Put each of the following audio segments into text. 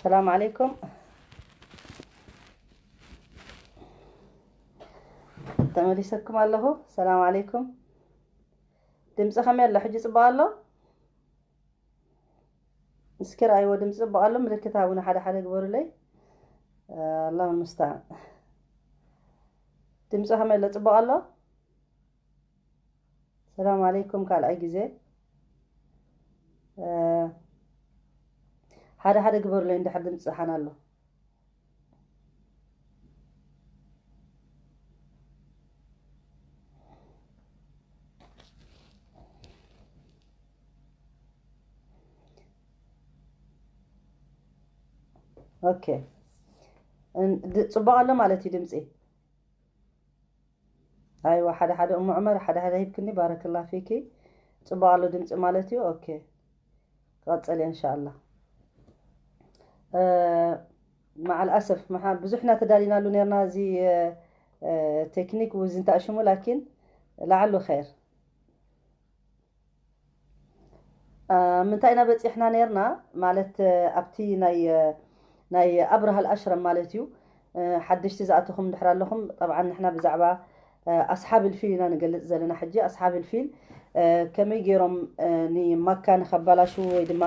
ሰላም ዓለይኩም። ተመሊሰኩም ኣለኹ። ሰላም ዓለይኩም። ድምፂ ከመይ ኣሎ? ሕጂ ፅቡቕ ኣሎ? እስኪ ረኣይዎ፣ ድምፂ ፅቡቕ ኣሎ? ምልክት ሃቡኒ፣ ሓደ ሓደ ግበሩለይ። ኣላሁ ሙስተዓን። ድምፂ ከመይ ኣሎ? ፅቡቕ ኣሎ? ሰላም ዓለይኩም። ካልኣይ ግዜ ሓደ ሓደ ግበሩለይ እንድሕር ድምፂ ሓን ኣሎ። ኦኬ፣ እን- ድ- ጽቡቕ ኣሎ ማለት እዩ ድምፂ። ኣይዋ፣ ሓደ ሓደ እሙ ዑመር ሓደ ሓደ ሂብክኒ። ባረክላ ፊኪ። ጽቡቕ ኣሎ ድምፂ ማለት እዩ። ኦኬ፣ ክቐጽል እየ እንሻኣላ። መዓል ኣሰፍ ብዙሕና ተዳሊናሉ ነርና እዚ ቴክኒክ ውዝ እንታሽሙ ላኪን ለዓሉ ኸይር። ምንታይ ኢና በፂሕና ነርና ማለት ኣብቲ ናይ ናይ ኣብርሃል ኣሽረም ማለት እዩ። ሓደሽቲ ዝኣተኹም ድሕር ኣለኹም፣ ጠብዓን ንሕና ብዛዕባ ኣስሓብ ልፊል ኢና ንገልፅ ዘለና። ሕጂ ኣስሓብ ልፊል ከመይ ገይሮም ንማካ ንኸባላሹ ወይ ድማ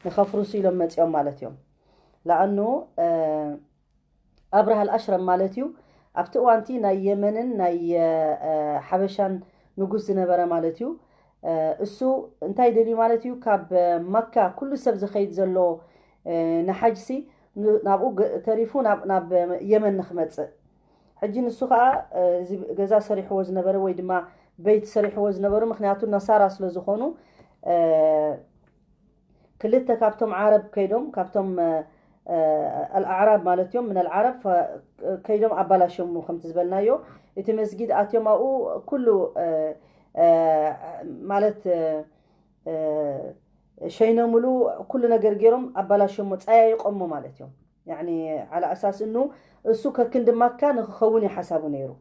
ንኸፍርሱ ኢሎም መፂኦም ማለት እዮም። ለኣኑ ኣብርሃል ኣሽረም ማለት እዩ። ኣብቲ እዋንቲ ናይ የመንን ናይ ሓበሻን ንጉስ ዝነበረ ማለት እዩ። እሱ እንታይ ደልዩ ማለት እዩ? ካብ መካ ኩሉ ሰብ ዝኸይድ ዘሎ ንሓጅሲ ናብኡ ተሪፉ ናብ የመን ንክመፅእ። ሕጂ ንሱ ከዓ እዚ ገዛ ሰሪሕዎ ዝነበረ ወይ ድማ ቤት ሰሪሕዎ ዝነበሩ፣ ምክንያቱ ነሳራ ስለ ዝኾኑ ክልተ ካብቶም ዓረብ ከይዶም፣ ካብቶም ኣልኣዕራብ ማለት እዮም፣ ምን ኣልዓረብ ከይዶም ኣባላሸሙ። ከምቲ ዝበልናዮ እቲ መስጊድ ኣትዮም ኣብኡ ኩሉ ማለት ሸይነምሉ ኩሉ ነገር ገይሮም ኣባላሸሞ፣ ፀያይቆሞ ማለት እዮም። ያኒ ዓላ ኣሳስ እኑ እሱ ከክንዲ ማካ ንክኸውን እዩ ሓሳቡ ነይሩ።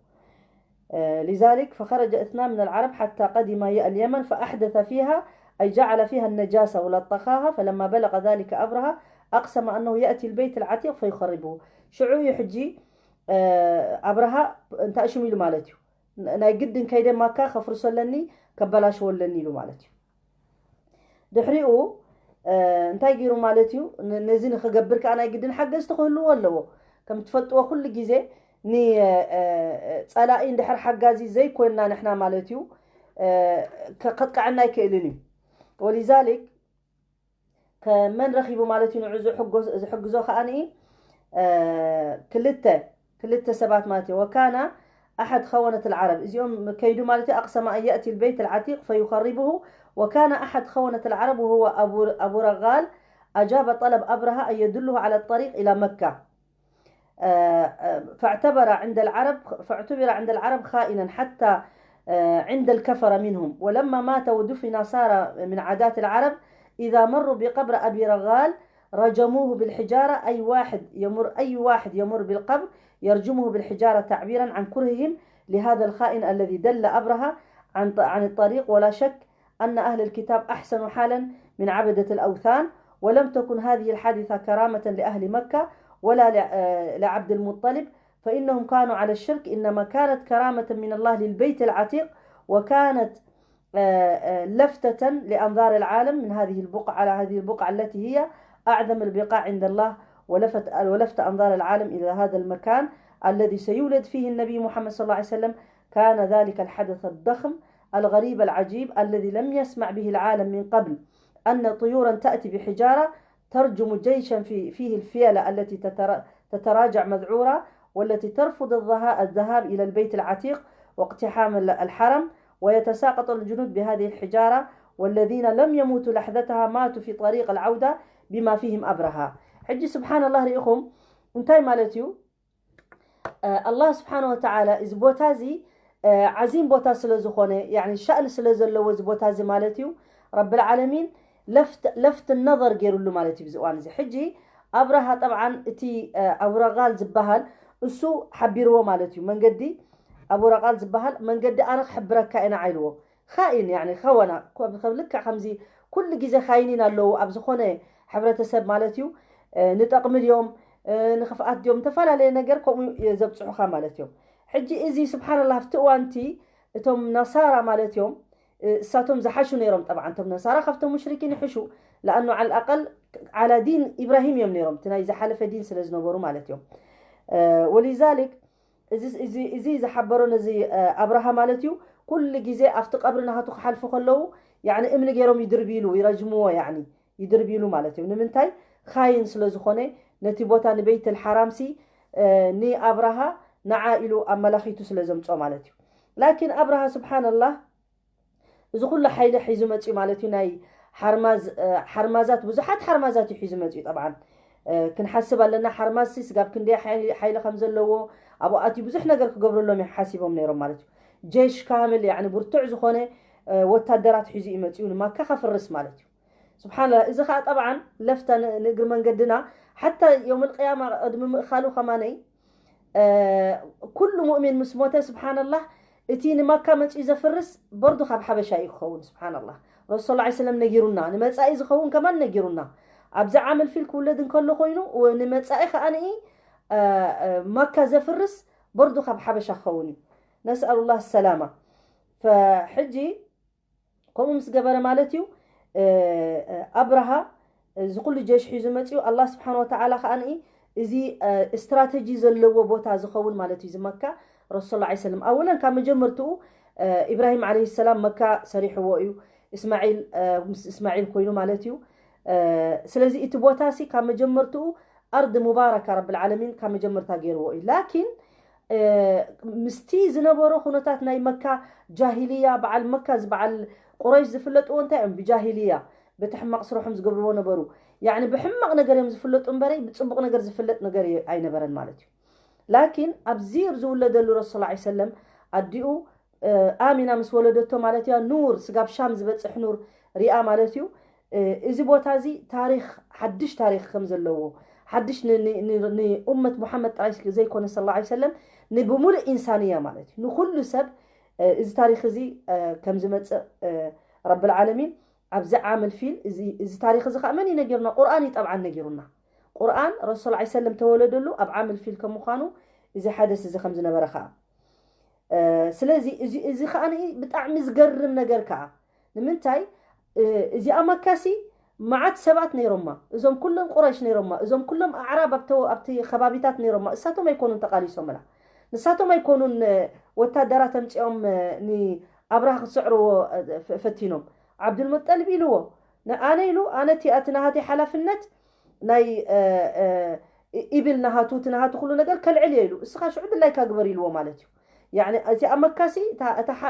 لذلك فخرج اثنان من العرب حتى قدم اليمن فأحدث فيها، أي جعل فيها النجاسة ولطخاها، فلما بلغ ذلك أبرهة أقسم أنه يأتي البيت العتيق فيخربه. ሽዑ እዩ ሕጂ ኣብርሃ እንታይ ሽሙ ኢሉ ማለት እዩ፣ ናይ ግድን ከይደ ማካ ከፍርሶ ኣለኒ፣ ከበላሽዎ ኣለኒ ኢሉ ማለት እዩ። ድሕሪኡ እንታይ ገይሩ ማለት እዩ? ነዚ ንክገብር ከዓ ናይ ግድን ሓገዝቲ ክህልዎ ኣለዎ። ከም ትፈልጥዎ ኩሉ ግዜ ንፀላኢ እንድሕር ሓጋዚ ዘይኮንና ንሕና ማለት እዩ ከጥቅዐና ኣይክእልን እዩ። ወሊዛሊክ ከመን ረኺቡ ማለት እዩ ንዑ ዝሕግዞ ከዓ ክልተ ክልተ ሰባት ማለት እዩ። وكان أحد خونة العرب، እዚኦም ከይዱ ማለት እዩ። أقسم أن يأتي البيت العتيق فيخربه، وكان أحد خونة العرب وهو أبو أبو رغال أجاب طلب أبرهة أن يدله على الطريق إلى مكة. فاعتبر عند العرب فاعتبر عند العرب خائنا حتى عند الكفرة منهم، ولما مات ودفن صار من عادات العرب إذا مروا بقبر أبي رغال رجموه بالحجارة، أي واحد يمر أي واحد يمر بالقبر يرجمه بالحجارة تعبيرا عن كرههم لهذا الخائن الذي دل أبرهة عن عن الطريق. ولا شك أن أهل الكتاب أحسنوا حالا من عبدة الأوثان، ولم تكن هذه الحادثة كرامة لأهل مكة ولا لعبد المطلب، فإنهم كانوا على الشرك، إنما كانت كرامة من الله للبيت العتيق، وكانت لفتة لأنظار العالم من هذه البقعة على هذه البقعة التي هي أعظم البقاع عند الله، ولفت ولفت أنظار العالم إلى هذا المكان الذي سيولد فيه النبي محمد صلى الله عليه وسلم. كان ذلك الحدث الضخم الغريب العجيب الذي لم يسمع به العالم من قبل، أن طيورا تأتي بحجارة ترجم جيشا في فيه الفيلة التي تتراجع مذعورة، والتي ترفض الذهاب إلى البيت العتيق واقتحام الحرم، ويتساقط الجنود بهذه الحجارة، والذين لم يموتوا لحظتها ماتوا في طريق العودة بما فيهم أبرهة. ሕጂ سبحان الله ርኢኹም እንታይ ማለት እዩ? ኣላህ ስብሓን ወተዓላ እዚ ቦታ እዚ ዓዚም ቦታ ስለ ዝኾነ፣ ያኒ ሻእን ስለ ዘለዎ እዚ ቦታ እዚ ማለት እዩ፣ ረብል ዓለሚን ለፍት ነዘር ገይሩሉ ማለት እዩ። ብዚ እዋን እዚ ሕጂ ኣብረሃ ጠብዓን እቲ ኣቡረጋል ዝበሃል እሱ ሓቢርዎ ማለት እዩ። መንገዲ ኣቡረጋል ዝበሃል መንገዲ ኣነ ክሕብረካ ኢና ዓይልዎ። ኻኢን ያኒ ኸወና ልክዕ ከምዚ ኩሉ ግዜ ኻይኒን ኣለዉ ኣብ ዝኾነ ሕብረተሰብ ማለት እዩ። ንጠቕሚ ድዮም ንኽፍኣት ድዮም፣ ዝተፈላለየ ነገር ከምኡ ዘብፅሑኻ ማለት እዮም። ሕጂ እዚ ስብሓንላ ኣብቲ እዋንቲ እቶም ነሳራ ማለት እዮም እሳቶም ዝሓሹ ነይሮም። ጠብዓ እቶም ነሳራ ካብቶም ሙሽሪኪን ይሕሹ፣ ለኣኑ ዓል ኣቀል ዓላ ዲን ኢብራሂም እዮም ነይሮም፣ እቲ ናይ ዝሓለፈ ዲን ስለ ዝነበሩ ማለት እዮም። ወሊዛሊክ እዚ ዝሓበሮ ነዚ ኣብርሃ ማለት እዩ። ኩሉ ግዜ ኣብቲ ቀብሪ ናሃቱ ክሓልፉ ከለዉ ያኒ እምኒ ገይሮም ይድርብይሉ፣ ይረጅምዎ፣ ያኒ ይድርብይሉ ማለት እዩ። ንምንታይ? ካይን ስለ ዝኾነ ነቲ ቦታ ንበይትል ሓራምሲ ንኣብርሃ ንዓ ኢሉ ኣመላኺቱ ስለ ዘምጾ ማለት እዩ። ላኪን ኣብርሃ ስብሓንላህ እዚ ኩሉ ሓይሊ ሒዙ መፅዩ ማለት እዩ። ናይ ሓርማዝ ሓርማዛት ብዙሓት ሓርማዛት እዩ ሒዙ መፅዩ። ጠብዓን ክንሓስብ ኣለና፣ ሓርማዝ ሲ ስጋብ ክንደይ ሓይሊ ከም ዘለዎ ኣብኡ ኣትዩ ብዙሕ ነገር ክገብረሎም እዮም ሓሲቦም ነይሮም ማለት እዩ። ጀሽ ካምል ያኒ ብርቱዕ ዝኾነ ወታደራት ሒዙ እዩ መፅዩ ንማካ ከፍርስ ማለት እዩ። ስብሓንላ እዚ ከዓ ጠብዓን ለፍታ ንእግሪ መንገድና ሓታ የውም ልቅያማ ቅድሚ ምእኻሉ ከማነይ ኩሉ ሙእሚን ምስ ሞተ ስብሓንላህ እቲ ንማካ መፅኡ ዘፍርስ በርዱ ካብ ሓበሻ እዩ ክኸውን። ስብሓንላህ ረሱል ላ ሰለም ነጊሩና፣ ንመፃኢ ዝኸውን ከማን ነጊሩና። ኣብዚ ዓመል ፊል ክውለድ እንከሎ ኮይኑ ንመፃኢ ከዓ ንኢ ማካ ዘፍርስ በርዱ ካብ ሓበሻ ክኸውን እዩ። ነስኣሉላህ ሰላማ። ፈሕጂ ከምኡ ምስ ገበረ ማለት እዩ ኣብርሃ እዚ ኩሉ ጀሽ ሒዙ መፅኡ። ኣላ ስብሓን ወተዓላ ከዓ ንኢ እዚ ስትራተጂ ዘለዎ ቦታ ዝኸውን ማለት እዩ። እዚ መካ ረሱል ላ ሰለም ኣወለን ካብ መጀመርትኡ ኢብራሂም ዓለይሂ ሰላም መካ ሰሪሕዎ እዩ። እስማዒል ምስ እስማዒል ኮይኑ ማለት እዩ። ስለዚ እቲ ቦታ ሲ ካብ መጀመርትኡ ኣርድ ሙባረካ ረብል ዓለሚን ካብ መጀመርታ ገይርዎ እዩ። ላኪን ምስቲ ዝነበሮ ኩነታት ናይ መካ ጃሂልያ፣ በዓል መካ ዝበዓል ቁረይሽ ዝፍለጥዎ እንታይ እዮም? ብጃሂልያ በቲ ሕማቕ ስርሖም ዝገብርዎ ነበሩ። ያኒ ብሕማቕ ነገር እዮም ዝፍለጡ እምበረይ ብፅቡቕ ነገር ዝፍለጥ ነገር ኣይነበረን ማለት እዩ። ላኪን ኣብዚ ዝውለደሉ ረሱል ላ ሰለም ኣዲኡ ኣሚና ምስ ወለደቶ ማለት እያ ኑር ስጋብ ሻም ዝበፅሕ ኑር ሪኣ ማለት እዩ። እዚ ቦታ እዚ ታሪክ ሓድሽ ታሪክ ከም ዘለዎ ሓድሽ ንኡመት ሙሓመድ ጥራይ ዘይኮነ ስለ ላ ሰለም ንብሙሉእ ኢንሳንያ ማለት እዩ ንኩሉ ሰብ እዚ ታሪክ እዚ ከም ዝመፅእ ረብል ዓለሚን ኣብዚ ዓመል ፊል እዚ ታሪክ እዚ ከዓ መን እዩ ነጊሩና? ቁርኣን እዩ ጠብዓን ነጊሩና። ቁርኣን ረሱል ላ ሰለም ተወለደሉ ኣብ ዓመል ፊል ከም ምኳኑ እዚ ሓደስ እዚ ከም ዝነበረ ከዓ ስለዚ እዚ ከዓ ብጣዕሚ ዝገርም ነገር ከዓ ንምንታይ እዚኣ መካሲ መዓት ሰባት ነይሮማ። እዞም ኩሎም ቁረሽ ነይሮማ። እዞም ኩሎም ኣዕራብ ኣብቲ ከባቢታት ነይሮማ። እሳቶም ኣይኮኑን ተቃሊሶምላ። ንሳቶም ኣይኮኑን ወታደራት ኣምፂኦም ንኣብርሃ ክስዕርዎ ፈቲኖም። ዓብዱልሙጠልብ ኢልዎ ንኣነ ኢሉ ኣነ እቲ ናሃተይ ሓላፍነት ናይ ኢብል ናሃቱ እቲ ናሃቱ ኩሉ ነገር ከልዕል እየ ኢሉ እስኻ ሽዑ ድላይካ ግበር ኢልዎ ማለት እዩ። ያኒ እዚኣ መካሲ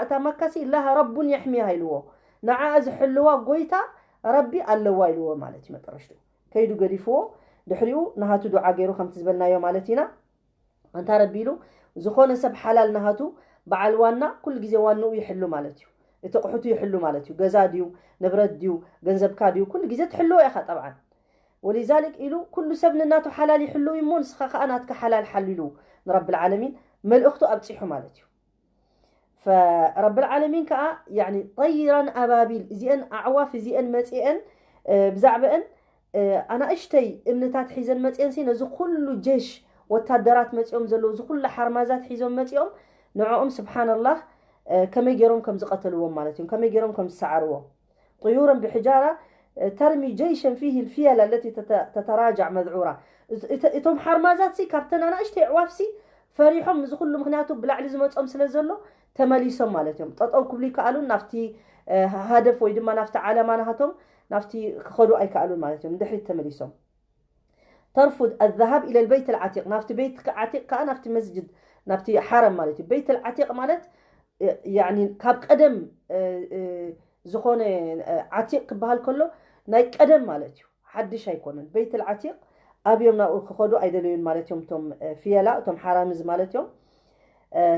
እታ መካሲ ላሃ ረቡን የሕሚያ ኢልዎ ንዓ ዝሕልዋ ጎይታ ረቢ ኣለዋ ኢልዎ ማለት እዩ። መጠረሽቱ ከይዱ ገዲፍዎ ድሕሪኡ ናሃቱ ዱዓ ገይሩ ከምቲ ዝበልናዮ ማለት ኢና። ኣንታ ረቢ ኢሉ ዝኾነ ሰብ ሓላል ናሃቱ በዓል ዋና ኩሉ ግዜ ዋንኡ ይሕሉ ማለት እዩ። እቲ ቁሑቱ ይሕሉ ማለት እዩ። ገዛ ድዩ ንብረት ድዩ ገንዘብካ ድዩ ኩሉ ግዜ ትሕልዎ ኢኻ ጠብዓን ወሊዛሊክ ኢሉ ኩሉ ሰብ ንናቱ ሓላል ይሕልው እሞ ንስኻ ከዓ ናትካ ሓላል ሓልሉ ንረብል ዓለሚን መልእኽቱ ኣብፂሑ ማለት እዩ። ፈረብል ዓለሚን ከዓ ያኒ ጠይራን ኣባቢል እዚአን ኣዕዋፍ እዚአን መፂአን ብዛዕባአን ኣናእሽተይ እምንታት ሒዘን መፂአን ሲ ነዚ ኩሉ ጀሽ ወታደራት መፂኦም ዘለዉ እዚ ኩሉ ሓርማዛት ሒዞም መፂኦም ንዕኦም ስብሓንላህ ከመይ ገይሮም ከም ዝቐተልዎም ማለት እዮም ከመይ ገይሮም ከም ዝሰዓርዎም طيورا بحجارة ترمي جيشا فيه الفيلة التي تتراجع مذعورة እቶም ሓርማዛት ሲ ካብተን ኣናእሽተይ ኣዕዋፍ ሲ ፈሪሖም እዚ ኩሉ ምክንያቱ ብላዕሊ ዝመፆም ስለ ዘሎ ተመሊሶም ማለት እዮም። ጠጠው ክብሉ ይከኣሉን ናብቲ ሃደፍ ወይ ድማ ናብቲ ዓላማ ናሃቶም ናብቲ ክኸዱ ኣይከኣሉን ማለት እዮም። ንድሕሪት ተመሊሶም ተርፉድ ኣዛሃብ ኢለ ልበይት ልዓቲቅ ናብቲ ቤት ዓቲቅ ከዓ ናብቲ መስጅድ ናብቲ ሓረም ማለት እዩ። ቤት ልዓቲቅ ማለት ካብ ቀደም ዝኾነ ዓቲቅ ክበሃል ከሎ ናይ ቀደም ማለት እዩ። ሓድሽ ኣይኮነን። ቤት ልዓቲቅ ኣብዮም ናብኡ ክኸዱ ኣይደለዩን ማለት እዮም። እቶም ፍየላ እቶም ሓራምዝ ማለት እዮም።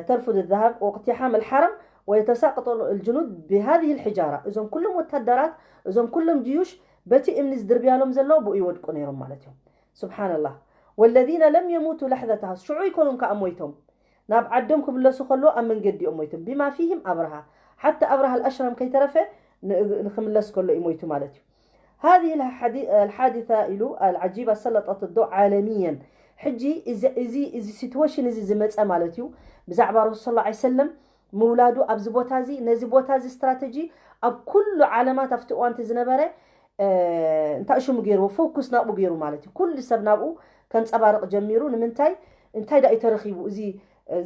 ترفض الذهاب واقتحام الحرم ويتساقط الجنود بهذه الحجارة እዞም ኩሎም ወታደራት እዞም ኩሎም ጅዩሽ በቲ እምኒ ዝድርብያሎም ዘለዉ ብኡ ይወድቁ ነይሮም ማለት እዮም። ስብሓንላህ والذين لم يموتوا لحظتها ሽዑ ኣይኮኑን ከዓ ሞይቶም ናብ ዓዶም ክምለሱ ከለዉ ኣብ መንገዲ እዮም ሞይቶም بما فيهم ኣብርሃ ሓታ ኣብርሃ ኣልኣሽረም ከይተረፈ ንክምለስ ከሎ እዩ ሞይቱ ማለት እዩ። هذه الحادثة ኢሉ العجيبة سلطت الضوء عالميا. ሕጂ እዚ እዚ እዚ ሲትዌሽን እዚ ዝመፀ ማለት እዩ ብዛዕባ ረሱል صلى الله عليه وسلم ምውላዱ ኣብዚ ቦታ እዚ ነዚ ቦታ እዚ ስትራተጂ ኣብ ኩሉ ዓለማት ኣብቲ እዋንቲ ዝነበረ እንታይ ሽሙ ገይርዎ ፎኩስ ናብኡ ገይሩ ማለት እዩ። ኩሉ ሰብ ናብኡ ከንፀባርቕ ጀሚሩ። ንምንታይ እንታይ ዳ ተረኺቡ እዚ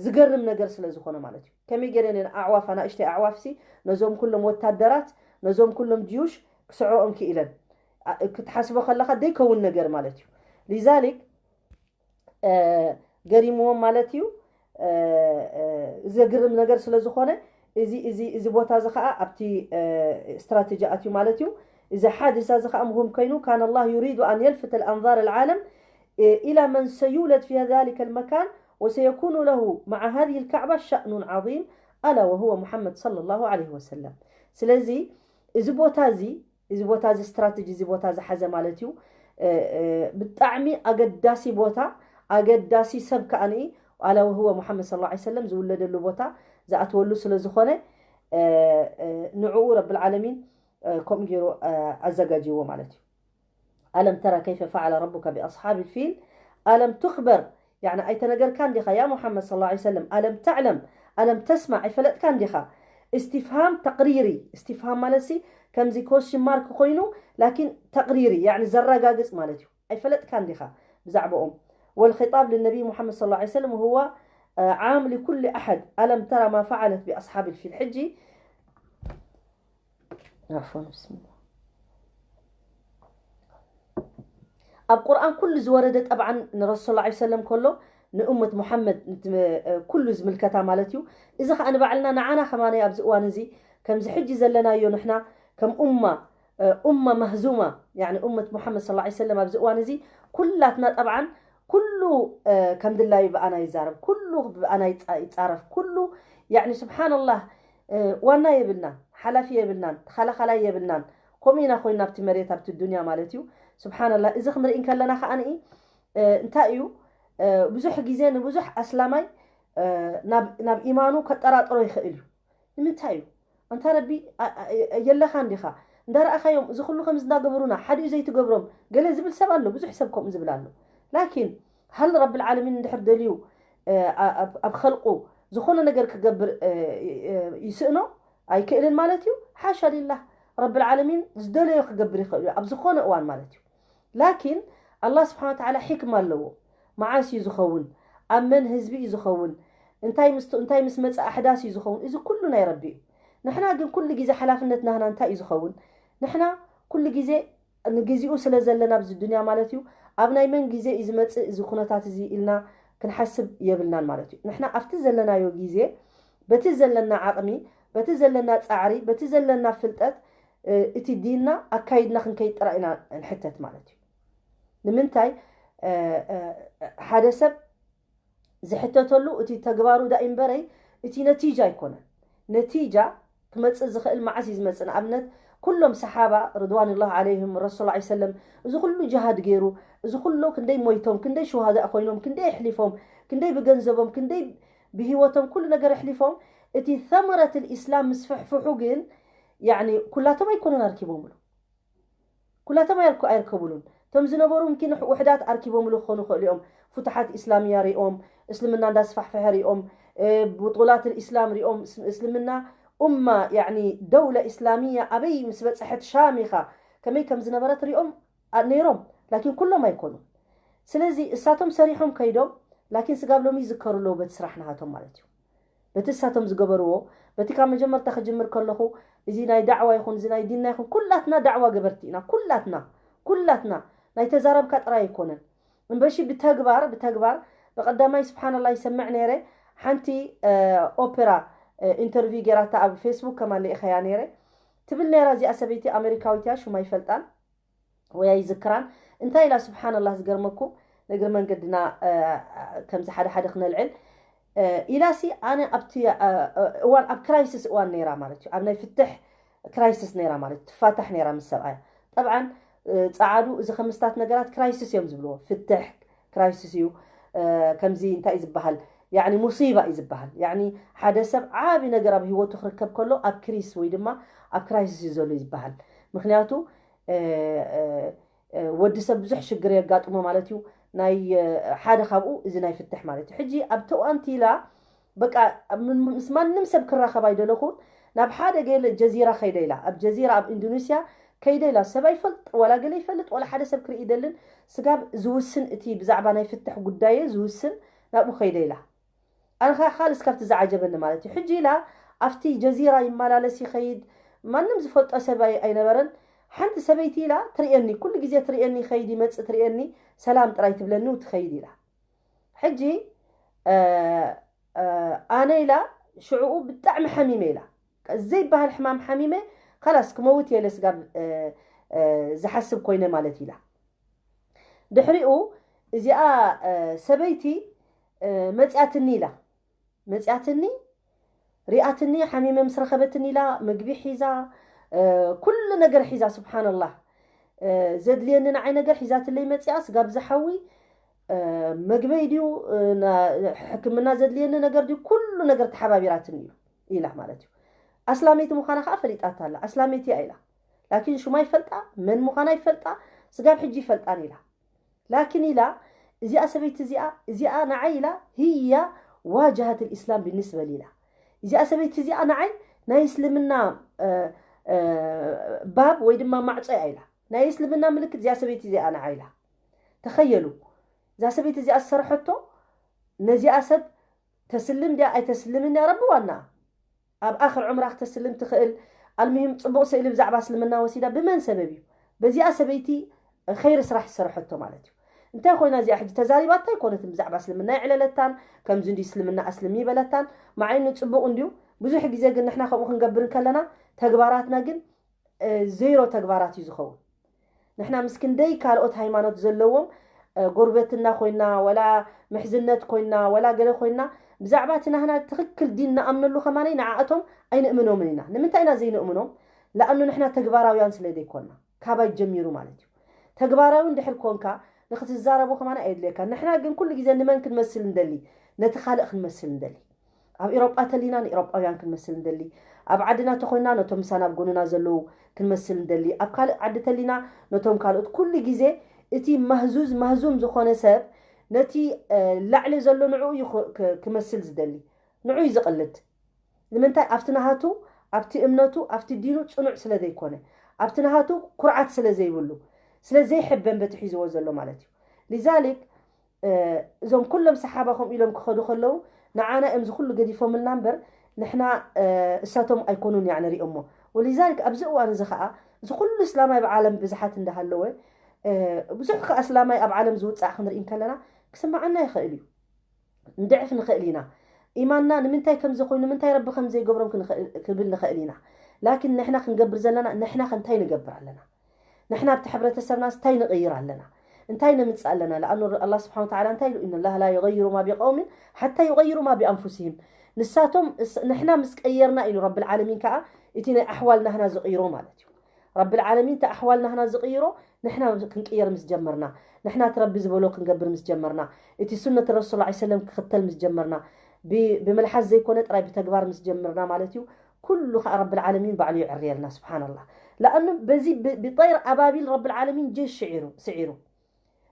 ዝገርም ነገር ስለ ዝኾነ ማለት እዩ። ከመይ ገይረን ኣዕዋፍ ኣናእሽተይ ኣዕዋፍሲ ነዞም ኩሎም ወታደራት ነዞም ኩሎም ጅዩሽ ክስዕረኦም ክኢለን ክትሓስቦ ከለኻ ደይከውን ነገር ማለት እዩ። ሊዛሊክ ገሪምዎም ማለት እዩ። ዘግርም ነገር ስለ ዝኾነ እዚ እዚ እዚ ቦታ እዚ ከዓ ኣብቲ ስትራቴጂ ኣትዩ ማለት እዩ። እዚ ሓዲሳ እዚ ከዓ ምሁም ኮይኑ كان الله يريد أن يلفت الأنظار العالم إلى من سيولد في ذلك المكان وسيكون له مع هذه الكعبة شأن عظيم ألا وهو محمد صلى الله عليه وسلم. ስለዚ እዚ ቦታ እዚ እዚ ቦታ እዚ ስትራቴጂ እዚ ቦታ ዝሓዘ ማለት እዩ። ብጣዕሚ ኣገዳሲ ቦታ ኣገዳሲ ሰብ ከዓኒ ኣላ ወህወ ሙሓመድ صلى الله عليه وسلم ዝውለደሉ ቦታ ዝኣትወሉ ስለ ዝኾነ ንዕኡ ረብል ዓለሚን ከምኡ ገይሩ ኣዘጋጅዎ ማለት እዩ። ألم تر كيف فعل ربك بأصحاب الفيل ألم تخبر يعني ኣይተነገርካን ዲኻ يا محمد صلى الله عليه وسلم ألم تعلم ألم تسمع ኣይፈለጥካን ዲኻ استفهام تقريري استفهام ማለት ሲ ከምዚ question mark ኮይኑ لكن تقريري يعني ዘረጋግጽ ማለት እዩ ኣይፈለጥካን ዲኻ ብዛዕባኦም والخطاب للنبي محمد صلى الله عليه وسلم هو عام لكل أحد ألم تر ما فعلت بأصحاب الفيل ሕጂ عفوا بسم الله ኣብ ቁርኣን ኩሉ ዝወረደ ጠብዓን ንረሱል صلى الله عليه وسلم ከሎ ንእመት ሙሓመድ ኩሉ ዝምልከታ ማለት እዩ። እዚ ከዓ ንባዕልና ንዓና ከማነይ ኣብዚ እዋን እዚ ከምዚ ሕጂ ዘለናዮ ንሕና ከም ኡማ ኡማ መህዙማ يعني ኡመት ሙሓመድ صلى الله عليه وسلم ኣብዚ እዋን እዚ ኩላትና ጠብዓን ኩሉ ከም ድላዩ ብኣና ይዛረብ ኩሉ ብኣና ይፃረፍ ኩሉ يعني سبحان الله ዋና የብልና ሓላፊ የብልናን ተኻላኻላይ የብልናን ከምኡ ኢና ኮይና ኣብቲ መሬት ኣብቲ ዱንያ ማለት እዩ። ስብሓንላ እዚ ክንርኢ ከለና ከዓ እንታይ እዩ ብዙሕ ግዜ ንብዙሕ ኣስላማይ ናብ ኢማኑ ከጠራጥሮ ይኽእል እዩ። ንምንታይ እዩ ኣንታ ረቢ የለኻ እንዲኻ እንዳረኣኻዮም እዚ ኩሉ ከምዚ እንዳገበሩና ሓዲኡ ዘይትገብሮም ገለ ዝብል ሰብ ኣሎ ብዙሕ ሰብ ከምኡ ዝብል ኣሎ። ላኪን ሃል ረቢ ልዓለሚን እንድሕር ደልዩ ኣብ ኸልቁ ዝኾነ ነገር ክገብር ይስእኖ ኣይክእልን ማለት እዩ። ሓሻ ሊላህ ረቢ ልዓለሚን ዝደለዮ ክገብር ይኽእል እዩ ኣብ ዝኾነ እዋን ማለት እዩ። ላኪን ኣላህ ስብሓን ወተዓላ ሕክማ ኣለዎ። መዓስ እዩ ዝኸውን? ኣብ መን ህዝቢ እዩ ዝኸውን? እንታይ ምስ እንታይ ምስ መፀ ኣሕዳስ እዩ ዝኸውን? እዚ ኩሉ ናይ ረቢ እዩ። ንሕና ግን ኩሉ ግዜ ሓላፍነት ናህና እንታይ እዩ ዝኸውን? ንሕና ኩሉ ግዜ ንግዚኡ ስለ ዘለና ኣብዚ ዱንያ ማለት እዩ። ኣብ ናይ መን ግዜ እዩ ዝመፅእ እዚ ኩነታት እዚ ኢልና ክንሓስብ የብልናን ማለት እዩ። ንሕና ኣብቲ ዘለናዮ ግዜ በቲ ዘለና ዓቕሚ በቲ ዘለና ፃዕሪ በቲ ዘለና ፍልጠት እቲ ዲንና ኣካይድና ክንከይድ ጥራይ ኢና ንሕተት ማለት እዩ። ንምንታይ ሓደ ሰብ ዝሕተተሉ እቲ ተግባሩ ዳእምበረይ እቲ ነቲጃ ኣይኮነን። ነቲጃ ክመፅእ ዝኽእል መዓስ እዩ ዝመፅእ? ንኣብነት ኩሎም ሰሓባ ርድዋንላህ ዓለይህም ረሱል ላ ሰለም እዚ ኩሉ ጅሃድ ገይሩ እዚ ኩሉ ክንደይ ሞይቶም ክንደይ ሽሃዳእ ኮይኖም ክንደይ ኣሕሊፎም ክንደይ ብገንዘቦም ክንደይ ብህይወቶም ኩሉ ነገር ኣሕሊፎም እቲ ተመረት ልእስላም ምስ ፍሕፍሑ ግን ያኒ ኩላቶም ኣይኮነን ኣርኪቦምሉ ኩላቶም ኣይርከቡሉን። እቶም ዝነበሩ ምኪን ውሕዳት ኣርኪቦምሉ ክኾኑ ይኽእሉ እዮም። ፍቱሓት ኢስላምያ ሪኦም፣ እስልምና እንዳስፋሕፈሐ ሪኦም፣ ብጡላት ልእስላም ሪኦም፣ እስልምና ኡማ ያኒ ደውለ ኢስላምያ ኣበይ ምስ በፅሐት ሻም ኢኻ ከመይ ከም ዝነበረት ሪኦም ነይሮም። ላኪን ኩሎም ኣይኮኑን። ስለዚ እሳቶም ሰሪሖም ከይዶም ላኪን ስጋብ ሎሚ ይዝከሩ ኣለዉ በቲ ስራሕ ናሃቶም ማለት እዩ። በቲ እሳቶም ዝገበርዎ በቲ ካብ መጀመርታ ክጅምር ከለኹ እዚ ናይ ዳዕዋ ይኹን እዚ ናይ ዲንና ይኹን ኩላትና ዳዕዋ ገበርቲ ኢና ኩላትና ኩላትና ናይ ተዛረብካ ጥራይ ኣይኮነን እምበሺ ብተግባር ብተግባር ብቀዳማይ ስብሓንላ ይሰምዕ ነይረ ሓንቲ ኦፔራ ኢንተርቪው ገይራታ ኣብ ፌስቡክ ከማለ ኢኸያ ነይረ ትብል ነይራ እዚኣ ሰበይቲ ኣሜሪካዊት እያ ሽማ ይፈልጣን ወይ ኣይዝክራን እንታይ ኢላ ስብሓንላህ ዝገርመኩም ንእግሪ መንገድና ከምዚ ሓደ ሓደ ክነልዕል ኢላሲ ኣነ ኣብቲ እዋን ኣብ ክራይስስ እዋን ነይራ ማለት እዩ ኣብ ናይ ፍትሕ ክራይስስ ነይራ ማለት ትፋታሕ ነይራ ምስ ሰብኣያ ጠብዓን ፀዓዱ እዚ ከምስታት ነገራት ክራይስስ እዮም ዝብልዎ ፍትሕ ክራይስስ እዩ ከምዚ እንታይ እዩ ዝበሃል ያኒ ሙሲባ እዩ ዝበሃል ያኒ ሓደ ሰብ ዓቢ ነገር ኣብ ህይወቱ ክርከብ ከሎ ኣብ ክሪስ ወይ ድማ ኣብ ክራይስስ እዩ ዘሎ እዩ ዝበሃል ምክንያቱ ወዲ ሰብ ብዙሕ ሽግር የጋጥሞ ማለት እዩ። ናይ ሓደ ካብኡ እዚ ናይ ፍትሕ ማለት እዩ። ሕጂ ኣብ ተዋንቲ ኢላ በቃ ምስ ማንም ሰብ ክራኸብ ኣይደለኹን። ናብ ሓደ ገለ ጀዚራ ከይደ ኢላ፣ ኣብ ጀዚራ ኣብ ኢንዶኔስያ ከይደ ኢላ። ሰብ ኣይፈልጥ፣ ዋላ ገለ ይፈልጥ፣ ዋላ ሓደ ሰብ ክርኢ ይደልን። ስጋብ ዝውስን እቲ ብዛዕባ ናይ ፍትሕ ጉዳየ ዝውስን ናብኡ ከይደ ኢላ። ኣነ ከዓ ካልስ ካብቲ ዝዓጀበኒ ማለት እዩ። ሕጂ ኢላ ኣብቲ ጀዚራ ይመላለስ ይኸይድ፣ ማንም ዝፈልጦ ሰብ ኣይ- ኣይነበረን። ሓንቲ ሰበይቲ ኢላ ትርእየኒ፣ ኩሉ ግዜ ትርእየኒ፣ ይኸይድ ይመጽእ ትርእየኒ፣ ሰላም ጥራይ ትብለኒ ትኸይድ ኢላ። ሕጂ ኣነ ኢላ ሽዕኡ ብጣዕሚ ሓሚመ ኢላ፣ ዘይበሃል ሕማም ሓሚመ፣ ካላስ ክመውት የለ ስጋብ ዝሓስብ ኮይነ ማለት ኢላ። ድሕሪኡ እዚኣ ሰበይቲ መፅያትኒ ኢላ፣ መፅያትኒ ሪኣትኒ፣ ሓሚመ ምስ ረኸበትኒ ኢላ ምግቢ ሒዛ፣ ኩሉ ነገር ሒዛ፣ ስብሓንላህ። ዘድልየኒ ንዓይ ነገር ሒዛትለይ መፅያ፣ ስጋብ ዝሓዊ መግበይ ድዩ ሕክምና ዘድልየኒ ነገር ድዩ፣ ኩሉ ነገር ተሓባቢራትኒ እዩ ኢላ ማለት እዩ። ኣስላመይቲ ምዃና ከዓ ፈሊጣታ ኣላ። ኣስላመይቲ እያ ኢላ፣ ላኪን ሹማ ይፈልጣ፣ መን ምዃና ይፈልጣ፣ ስጋብ ሕጂ ይፈልጣን ኢላ። ላኪን ኢላ እዚኣ ሰበይቲ እዚኣ እዚኣ ንዓይ ኢላ ህያ ዋጃሃት ልእስላም ብንስበል ኢላ። እዚኣ ሰበይቲ እዚኣ ንዓይ ናይ እስልምና ባብ ወይ ድማ ማዕጾ እያ ኢላ። ናይ እስልምና ምልክት እዚኣ ሰበይቲ እዚኣ ንዓይ ኢላ። ተኸየሉ፣ እዛ ሰበይቲ እዚኣ ዝሰርሐቶ ነዚኣ ሰብ ተስልም ድያ ኣይተስልምን ድያ ረቢ ዋና። ኣብ ኣኽር ዑምራ ክተስልም ትኽእል። ኣልሙሂም ፅቡቕ ስእሊ ብዛዕባ እስልምና ወሲዳ ብመን ሰበብ እዩ? በዚኣ ሰበይቲ ኸይሪ ስራሕ ዝሰርሐቶ ማለት እዩ። እንታይ ኮይና እዚኣ ሕጂ ተዛሪባታ ኣይኮነትን ብዛዕባ እስልምና ይዕለለታን ከምዚ እንዲ እስልምና ኣስልም ይበለታን። ማዓይኑ ፅቡቕ እንዲዩ። ብዙሕ ግዜ ግን ንሕና ከምኡ ክንገብር እንከለና ተግባራትና ግን ዜሮ ተግባራት እዩ ዝኸውን። ንሕና ምስ ክንደይ ካልኦት ሃይማኖት ዘለዎም ጎርበትና ኮይና ወላ ምሕዝነት ኮይና ወላ ገለ ኮይና ብዛዕባ እቲ ናህና ትኽክል ዲን ንኣምነሉ ከማነይ ንዓኣቶም ኣይንእምኖምን ኢና። ንምንታይ ኢና ዘይንእምኖም? ለኣኑ ንሕና ተግባራውያን ስለ ዘይኮና ካባይ ጀሚሩ ማለት እዩ። ተግባራዊ እንድሕር ኮንካ ንክትዛረቡ ከማነ ኣየድልየካ። ንሕና ግን ኩሉ ግዜ ንመን ክንመስል እንደሊ? ነቲ ካልእ ክንመስል እንደሊ። ኣብ ኤሮጳ ተሊና ንኤሮጳውያን ክንመስል እንደሊ። ኣብ ዓድና ተኾይና ነቶም ምሳና ኣብ ጎንና ዘለዉ ክንመስል እንደሊ። ኣብ ካልእ ዓዲ ተሊና ነቶም ካልኦት። ኩሉ ግዜ እቲ ማህዙዝ ማህዙም ዝኾነ ሰብ ነቲ ላዕሊ ዘሎ ንዕኡ እዩ ክመስል ዝደሊ፣ ንዑ እዩ ዝቕልድ። ንምንታይ? ኣብቲ ናሃቱ ኣብቲ እምነቱ ኣብቲ ዲኑ ፅኑዕ ስለ ዘይኮነ፣ ኣብቲ ናሃቱ ኩርዓት ስለ ዘይብሉ፣ ስለ ዘይሕበን በቲ ሒዝዎ ዘሎ ማለት እዩ። ሊዛሊክ እዞም ኩሎም ሰሓባ ከምኡ ኢሎም ክኸዱ ከለዉ ንዓና እዮም ዝኩሉ ገዲፎምልና እምበር ንሕና እሳቶም ኣይኮኑን እያ ንሪኦሞ። ወሊዛሊክ ኣብዚ እዋን እዚ ከዓ እዚ ኩሉ እስላማይ ኣብ ዓለም ብዝሓት እንዳሃለወ ብዙሕ ከዓ እስላማይ ኣብ ዓለም ዝውፃእ ክንርኢ እንከለና ክስምዓና ይኽእል እዩ። ንድዕፍ ንኽእል ኢና። ኢማንና ንምንታይ ከምዚ ኮይኑ ንምንታይ ረቢ ከም ዘይገብሮም ክንብል ንኽእል ኢና። ላኪን ንሕና ክንገብር ዘለና ንሕና ከ እንታይ ንገብር ኣለና? ንሕና ኣብቲ ሕብረተሰብና እንታይ ንቕይር ኣለና? እንታይ ንምፅእ ኣለና? ለኣኑ ኣላ ስብሓን ተዓላ እንታይ ኢሉ? ኢነ ላህ ላ ዩغይሩ ማ ቢቀውሚን ሓታ ዩغይሩ ማ ቢኣንፉሲህም። ንሳቶም ንሕና ምስ ቀየርና ኢሉ ረብልዓለሚን ከዓ እቲ ናይ ኣሕዋል ናህና ዝቕይሮ ማለት እዩ። ረብልዓለሚን እቲ ኣሕዋል ናህና ዝቕይሮ ንሕና ክንቅየር ምስ ጀመርና፣ ንሕና እቲ ረቢ ዝበሎ ክንገብር ምስ ጀመርና፣ እቲ ሱነት ረሱል ላ ሰለም ክኽተል ምስ ጀመርና፣ ብመልሓስ ዘይኮነ ጥራይ ብተግባር ምስ ጀመርና ማለት እዩ። ኩሉ ከዓ ረብልዓለሚን ባዕሉ ይዕርየልና። ስብሓንላ። ለኣኑ በዚ ብጠይር ኣባቢል ረብልዓለሚን ጀሽ ስዒሩ ስዒሩ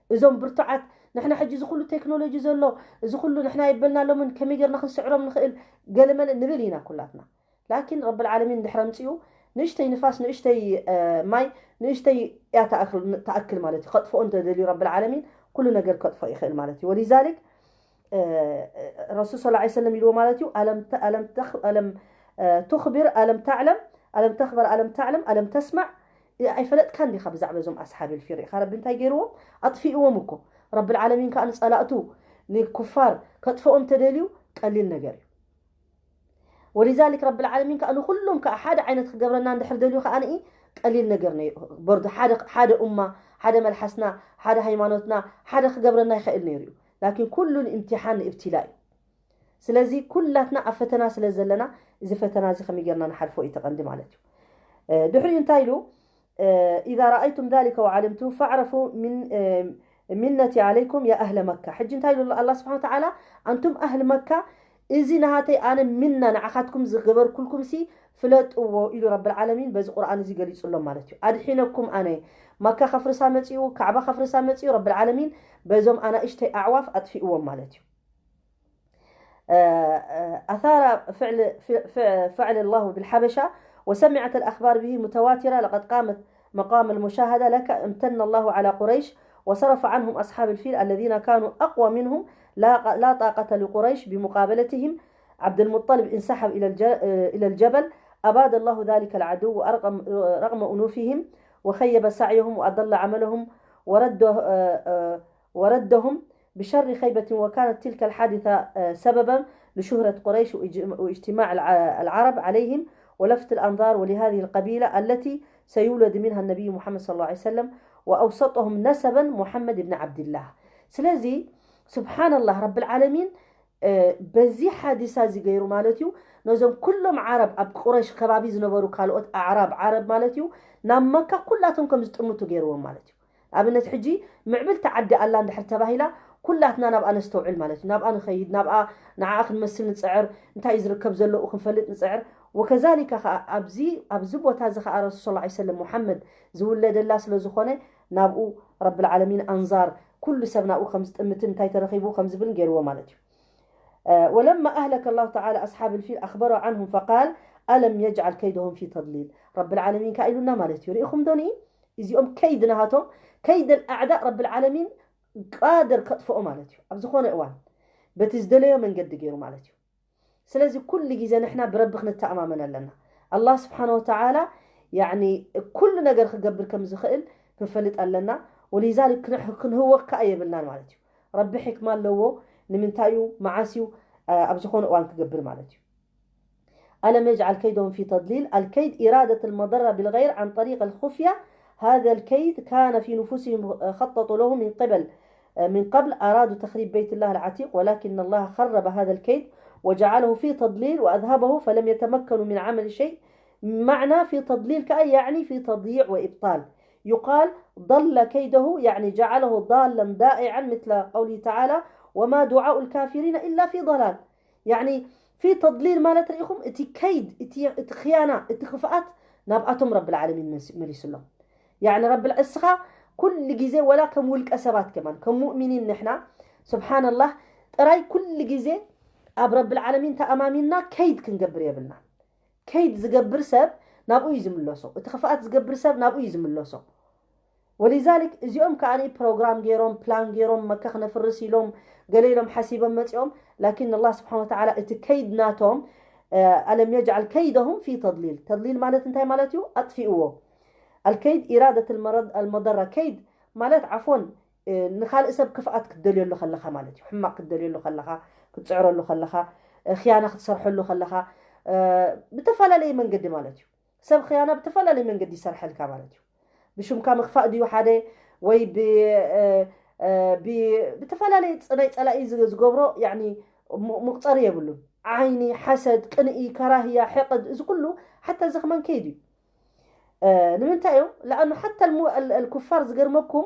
እዞም ብርቱዓት ንሕና ሕጂ እዚ ኩሉ ቴክኖሎጂ ዘሎ እዚ ኩሉ ንሕና የበልናሎምን ከመይ ጌርና ክንስዕሮም ንኽእል ገለመለ ንብል ኢና ኩላትና። ላኪን ረብልዓለሚን ድሕረ ምፅኡ ንእሽተይ ንፋስ ንእሽተይ ማይ ንእሽተይ እያ ተኣክል ማለት እዩ። ከጥፍኦ እንተደልዩ ረብልዓለሚን ኩሉ ነገር ከጥፍኦ ይኽእል ማለት እዩ። ወሊዛሊክ ረሱል ስ ሰለም ኢልዎ ማለት እዩ። ቱኽብር ኣለም ተዕለም ኣለም ተኽበር ኣለም ተዕለም ኣለም ተስማዕ። ኣይፈለጥካን ዲኻ ብዛዕባ እዞም ኣስሓብ ልፊል ርኢኻ ረቢ እንታይ ገይርዎም? ኣጥፊእዎም እኮ። ረብልዓለሚን ከዓ ንፀላእቱ ንኩፋር ከጥፍኦም ተደልዩ ቀሊል ነገር እዩ። ወሊዛሊክ ረብልዓለሚን ከዓ ንኩሎም ከዓ ሓደ ዓይነት ክገብረና እንድሕር ደልዩ ከዓ ንኢ ቀሊል ነገር ነይሩ። በርዱ ሓደ ሓደ ኡማ ሓደ መልሓስና ሓደ ሃይማኖትና ሓደ ክገብረና ይኽእል ነይሩ እዩ። ላኪን ኩሉ ንእምትሓን ንእብትላ እዩ። ስለዚ ኩላትና ኣብ ፈተና ስለ ዘለና እዚ ፈተና እዚ ከመይ ጌርና ንሓልፎ እዩ ተቐንዲ ማለት እዩ። ድሕሪኡ እንታይ ኢሉ? ኢዛ ረኣይቱም ዛሊከ ወዓሊምቱ ፈዕረፉ ሚነቲ ዓለይኩም ያ ኣህለ መካ። ሕጂ እንታይ ኢሉ ኣላ ስብሓን ተዓላ? ኣንቱም ኣህል መካ እዚ ናሃተይ ኣነ ሚና ንዓኻትኩም ዝገበርኩልኩም ሲ ፍለጥዎ ኢሉ ረብል ዓለሚን በዚ ቁርኣን እዚ ገሊጹሎም ማለት እዩ። ኣድሒነኩም ኣነ። መካ ከፍርሳ መጺኡ፣ ካዕባ ከፍርሳ መጺኡ፣ ረብል ዓለሚን በዞም ኣናእሽተይ ኣዕዋፍ ኣጥፊእዎም ማለት እዩ። أثار فعل فعل الله بالحبشة، وسمعت الأخبار به متواترة، لقد قامت مقام المشاهدة لك، امتن الله على قريش وصرف عنهم أصحاب الفيل الذين كانوا أقوى منهم، لا لا طاقة لقريش بمقابلتهم. عبد المطلب انسحب إلى إلى الجبل، أباد الله ذلك العدو رغم أنوفهم، وخيب سعيهم وأضل عملهم، ورده وردهم بشر خيبة، وكانت تلك الحادثة سببا لشهرة قريش واجتماع العرب عليهم ولفت الأنظار ولهذه القبيلة التي سيولد منها النبي محمد صلى الله عليه وسلم، وأوسطهم نسبا محمد بن عبد الله. ስለዚ سبحان الله رب العالمين በዚ ሓዲሳ እዚ ገይሩ ማለት እዩ። ነዞም ኩሎም ዓረብ ኣብ ቁረሽ ከባቢ ዝነበሩ ካልኦት ኣዕራብ ዓረብ ማለት እዩ ናብ መካ ኩላቶም ከም ዝጥምቱ ገይርዎም ማለት እዩ። ኣብነት ሕጂ ምዕብልቲ ዓዲ ኣላ እንድሕር ተባሂላ ኩላትና ናብኣ ነስተውዕል ማለት እዩ። ናብኣ ንኸይድ፣ ናብኣ ንዓኣ ክንመስል ንፅዕር፣ እንታይ እዩ ዝርከብ ዘለኡ ክንፈልጥ ንፅዕር። ወከዛሊካ ከዓ ኣብዚ ኣብዚ ቦታ እዚ ከዓ ረሱል ስ ሰለም ሙሓመድ ዝውለደላ ስለ ዝኾነ ናብኡ ረብል ዓለሚን ኣንዛር ኩሉ ሰብ ናብኡ ከም ዝጥምትን እንታይ ተረኺቡ ከም ዝብልን ገይርዎ ማለት እዩ። ولما أهلك الله تعالى أصحاب الفيل أخبر عنهم فقال ألم يجعل كيدهم في تضليل. ረብል ዓለሚን ከ ኢሉና ማለት እዩ። ርኢኹም ዶ ንኢ እዚኦም ከይድ ናሃቶም ከይድ ኣዕዳእ ረብል ዓለሚን ቃድር ከጥፍኦ ማለት እዩ። ኣብ ዝኾነ እዋን በቲ ዝደለዮ መንገዲ ገይሩ ማለት እዩ። ስለዚ ኩሉ ግዜ ንሕና ብረቢ ክንተኣማመን ኣለና። ኣላህ ስብሓነ ወተዓላ ያኒ ኩሉ ነገር ክገብር ከም ዝኽእል ክንፈልጥ ኣለና። ወሊዛሊክ ክንህ- ክንህወክ ከኣ የብልናን ማለት እዩ። ረቢ ሕክማ ኣለዎ። ንምንታይ እዩ መዓስ እዩ ኣብ ዝኾነ እዋን ክገብር ማለት እዩ። ألم يجعل كيدهم في تضليل. الكيد إرادة المضرة بالغير عن طريق الخفية. هذا الكيد كان في نفوسهم خططوا له من قبل من قبل أرادوا تخريب بيت الله العتيق، ولكن الله خرب هذا الكيد وجعله في تضليل وأذهبه، فلم يتمكنوا من عمل شيء. معنى في تضليل كأي يعني في تضييع وإبطال. يقال ضل كيده، يعني جعله ضالا ضائعا، مثل قوله تعالى: وما دعاء الكافرين إلا في ضلال. يعني في تضليل ማለት ርኢኹም እቲ ከይድ እቲ እቲ ኽያና እቲ ክፍኣት ናብኣቶም ረብል ዓለሚን መስ- መሊሱሎም። ያኒ ረብል እስኻ ኩሉ ግዜ ወላ ከም ውልቀ ሰባት ከማን ከም ሙእሚኒን ንሕና ስብሓንላህ ጥራይ ኩሉ ግዜ ኣብ ረብል ዓለሚን ተኣማሚንና ከይድ ክንገብር የብልና። ከይድ ዝገብር ሰብ ናብኡ እዩ ዝምለሶ። እቲ ክፍኣት ዝገብር ሰብ ናብኡ እዩ ዝምለሶ። ወሊዛሊክ እዚኦም ከዓኒ ፕሮግራም ገይሮም ፕላን ገይሮም መካ ክነፍርስ ኢሎም ገለ ኢሎም ሓሲቦም መፂኦም። ላኪን ኣላህ ስብሓን ወተዓላ እቲ ከይድ ናቶም ኣለም የጅዓል ከይደሁም ፊ ተድሊል። ተድሊል ማለት እንታይ ማለት እዩ? ኣጥፊእዎ። ኣልከይድ ኢራደት ኣልመረድ ኣልመደራ። ከይድ ማለት ዓፎን ንካልእ ሰብ ክፍኣት ክትደልየሉ ከለካ ማለት እዩ። ሕማቅ ክትደልየሉ ከለካ፣ ክትፅዕረሉ ከለካ፣ ኽያና ክትሰርሐሉ ከለካ ብተፈላለየ መንገዲ ማለት እዩ። ሰብ ኽያና ብተፈላለየ መንገዲ ይሰርሐልካ ማለት እዩ። ብሽምካ ምክፋእ ድዩ ሓደ ወይ ብ- ብ- ብተፈላለየ ናይ ፀላኢ ዝገብሮ ያኒ መቁፀሪ የብሉን። ዓይኒ ሓሰድ፣ ቅንኢ፣ ከራህያ፣ ሕቅድ፣ እዚ ኩሉ ሓታ እዚ ከማን ከይድ እዩ። ንምንታይ እዮም ለኣኑ ሓታ ልኩፋር ዝገርመኩም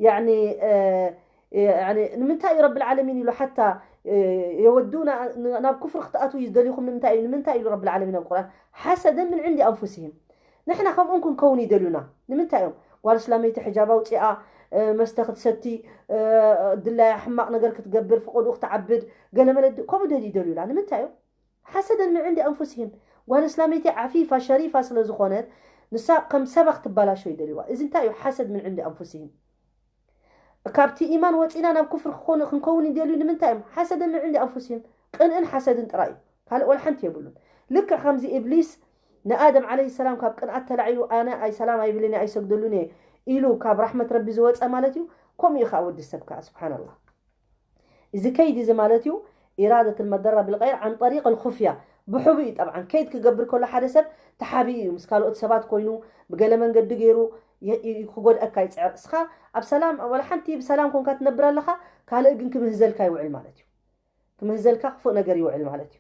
ያኒ ንምንታይ እዩ ረብል ዓለሚን ኢሉ ሓታ የወዱና ናብ ኩፍር ክትኣትዉ እዩ ዝደልዩኹም ንምንታይ እዩ ንምንታይ ኢሉ ረብል ዓለሚን ኣብ ቁርኣን ሓሰደን ምን ዕንዲ ኣንፉሲህም። ንሕና ከምኡን ክንከውን ይደልዩና። ንምንታይ እዮም ጓል እስላመይቲ ሕጃብ ኣውፂኣ መስተ ክትሰቲ ድላያ ሕማቕ ነገር ክትገብር ፍቆድኡ ክትዓብድ ገለመለ ከምኡ ደል ይደልዩና ንምንታይ እዮም ሓሰደን ምን ዕንዲ ኣንፉሲህም። ጓል እስላመይቲ ዓፊፋ ሸሪፋ ስለ ዝኾነት ንሳ ከም ሰባ ክትባላሾ ይደልዋ። እዚ እንታይ እዩ ሓሰድ ምን ዕንዲ ኣንፉሲህም። ካብቲ ኢማን ወፂና ናብ ኩፍር ክኾኑ ክንከውን ይደልዩ ንምንታይ እዮም ሓሰደን ምን ዕንዲ ኣንፉሲህም። ቅንእን ሓሰድን ጥራይ እዩ ካልእ ወላ ሓንቲ የብሉን። ልክዕ ከምዚ ኢብሊስ ንኣደም ዓለይሂ ሰላም ካብ ቅንኣት ተላዒሉ ኣነ ኣይ ሰላም ኣይብልን እየ ኣይሰግደሉን እየ ኢሉ ካብ ራሕመት ረቢ ዝወፀ ማለት እዩ። ከምኡ እዩ ከዓ ወዲ ሰብ ከዓ ስብሓንላህ። እዚ ከይድ እዚ ማለት እዩ ኢራደት ልመደራ ብልቀይር ዓን ጠሪቅ ልኩፍያ ብሕቡ እዩ። ጠብዓን ከይድ ክገብር ከሎ ሓደ ሰብ ተሓቢኡ እዩ ምስ ካልኦት ሰባት ኮይኑ ብገለ መንገዲ ገይሩ ክጎድአካ ይፅዕር። እስኻ ኣብ ሰላም ወላ ሓንቲ ብሰላም ኮንካ ትነብር ኣለኻ፣ ካልእ ግን ክምህዘልካ ይውዕል ማለት እዩ። ክምህዘልካ ክፉእ ነገር ይውዕል ማለት እዩ።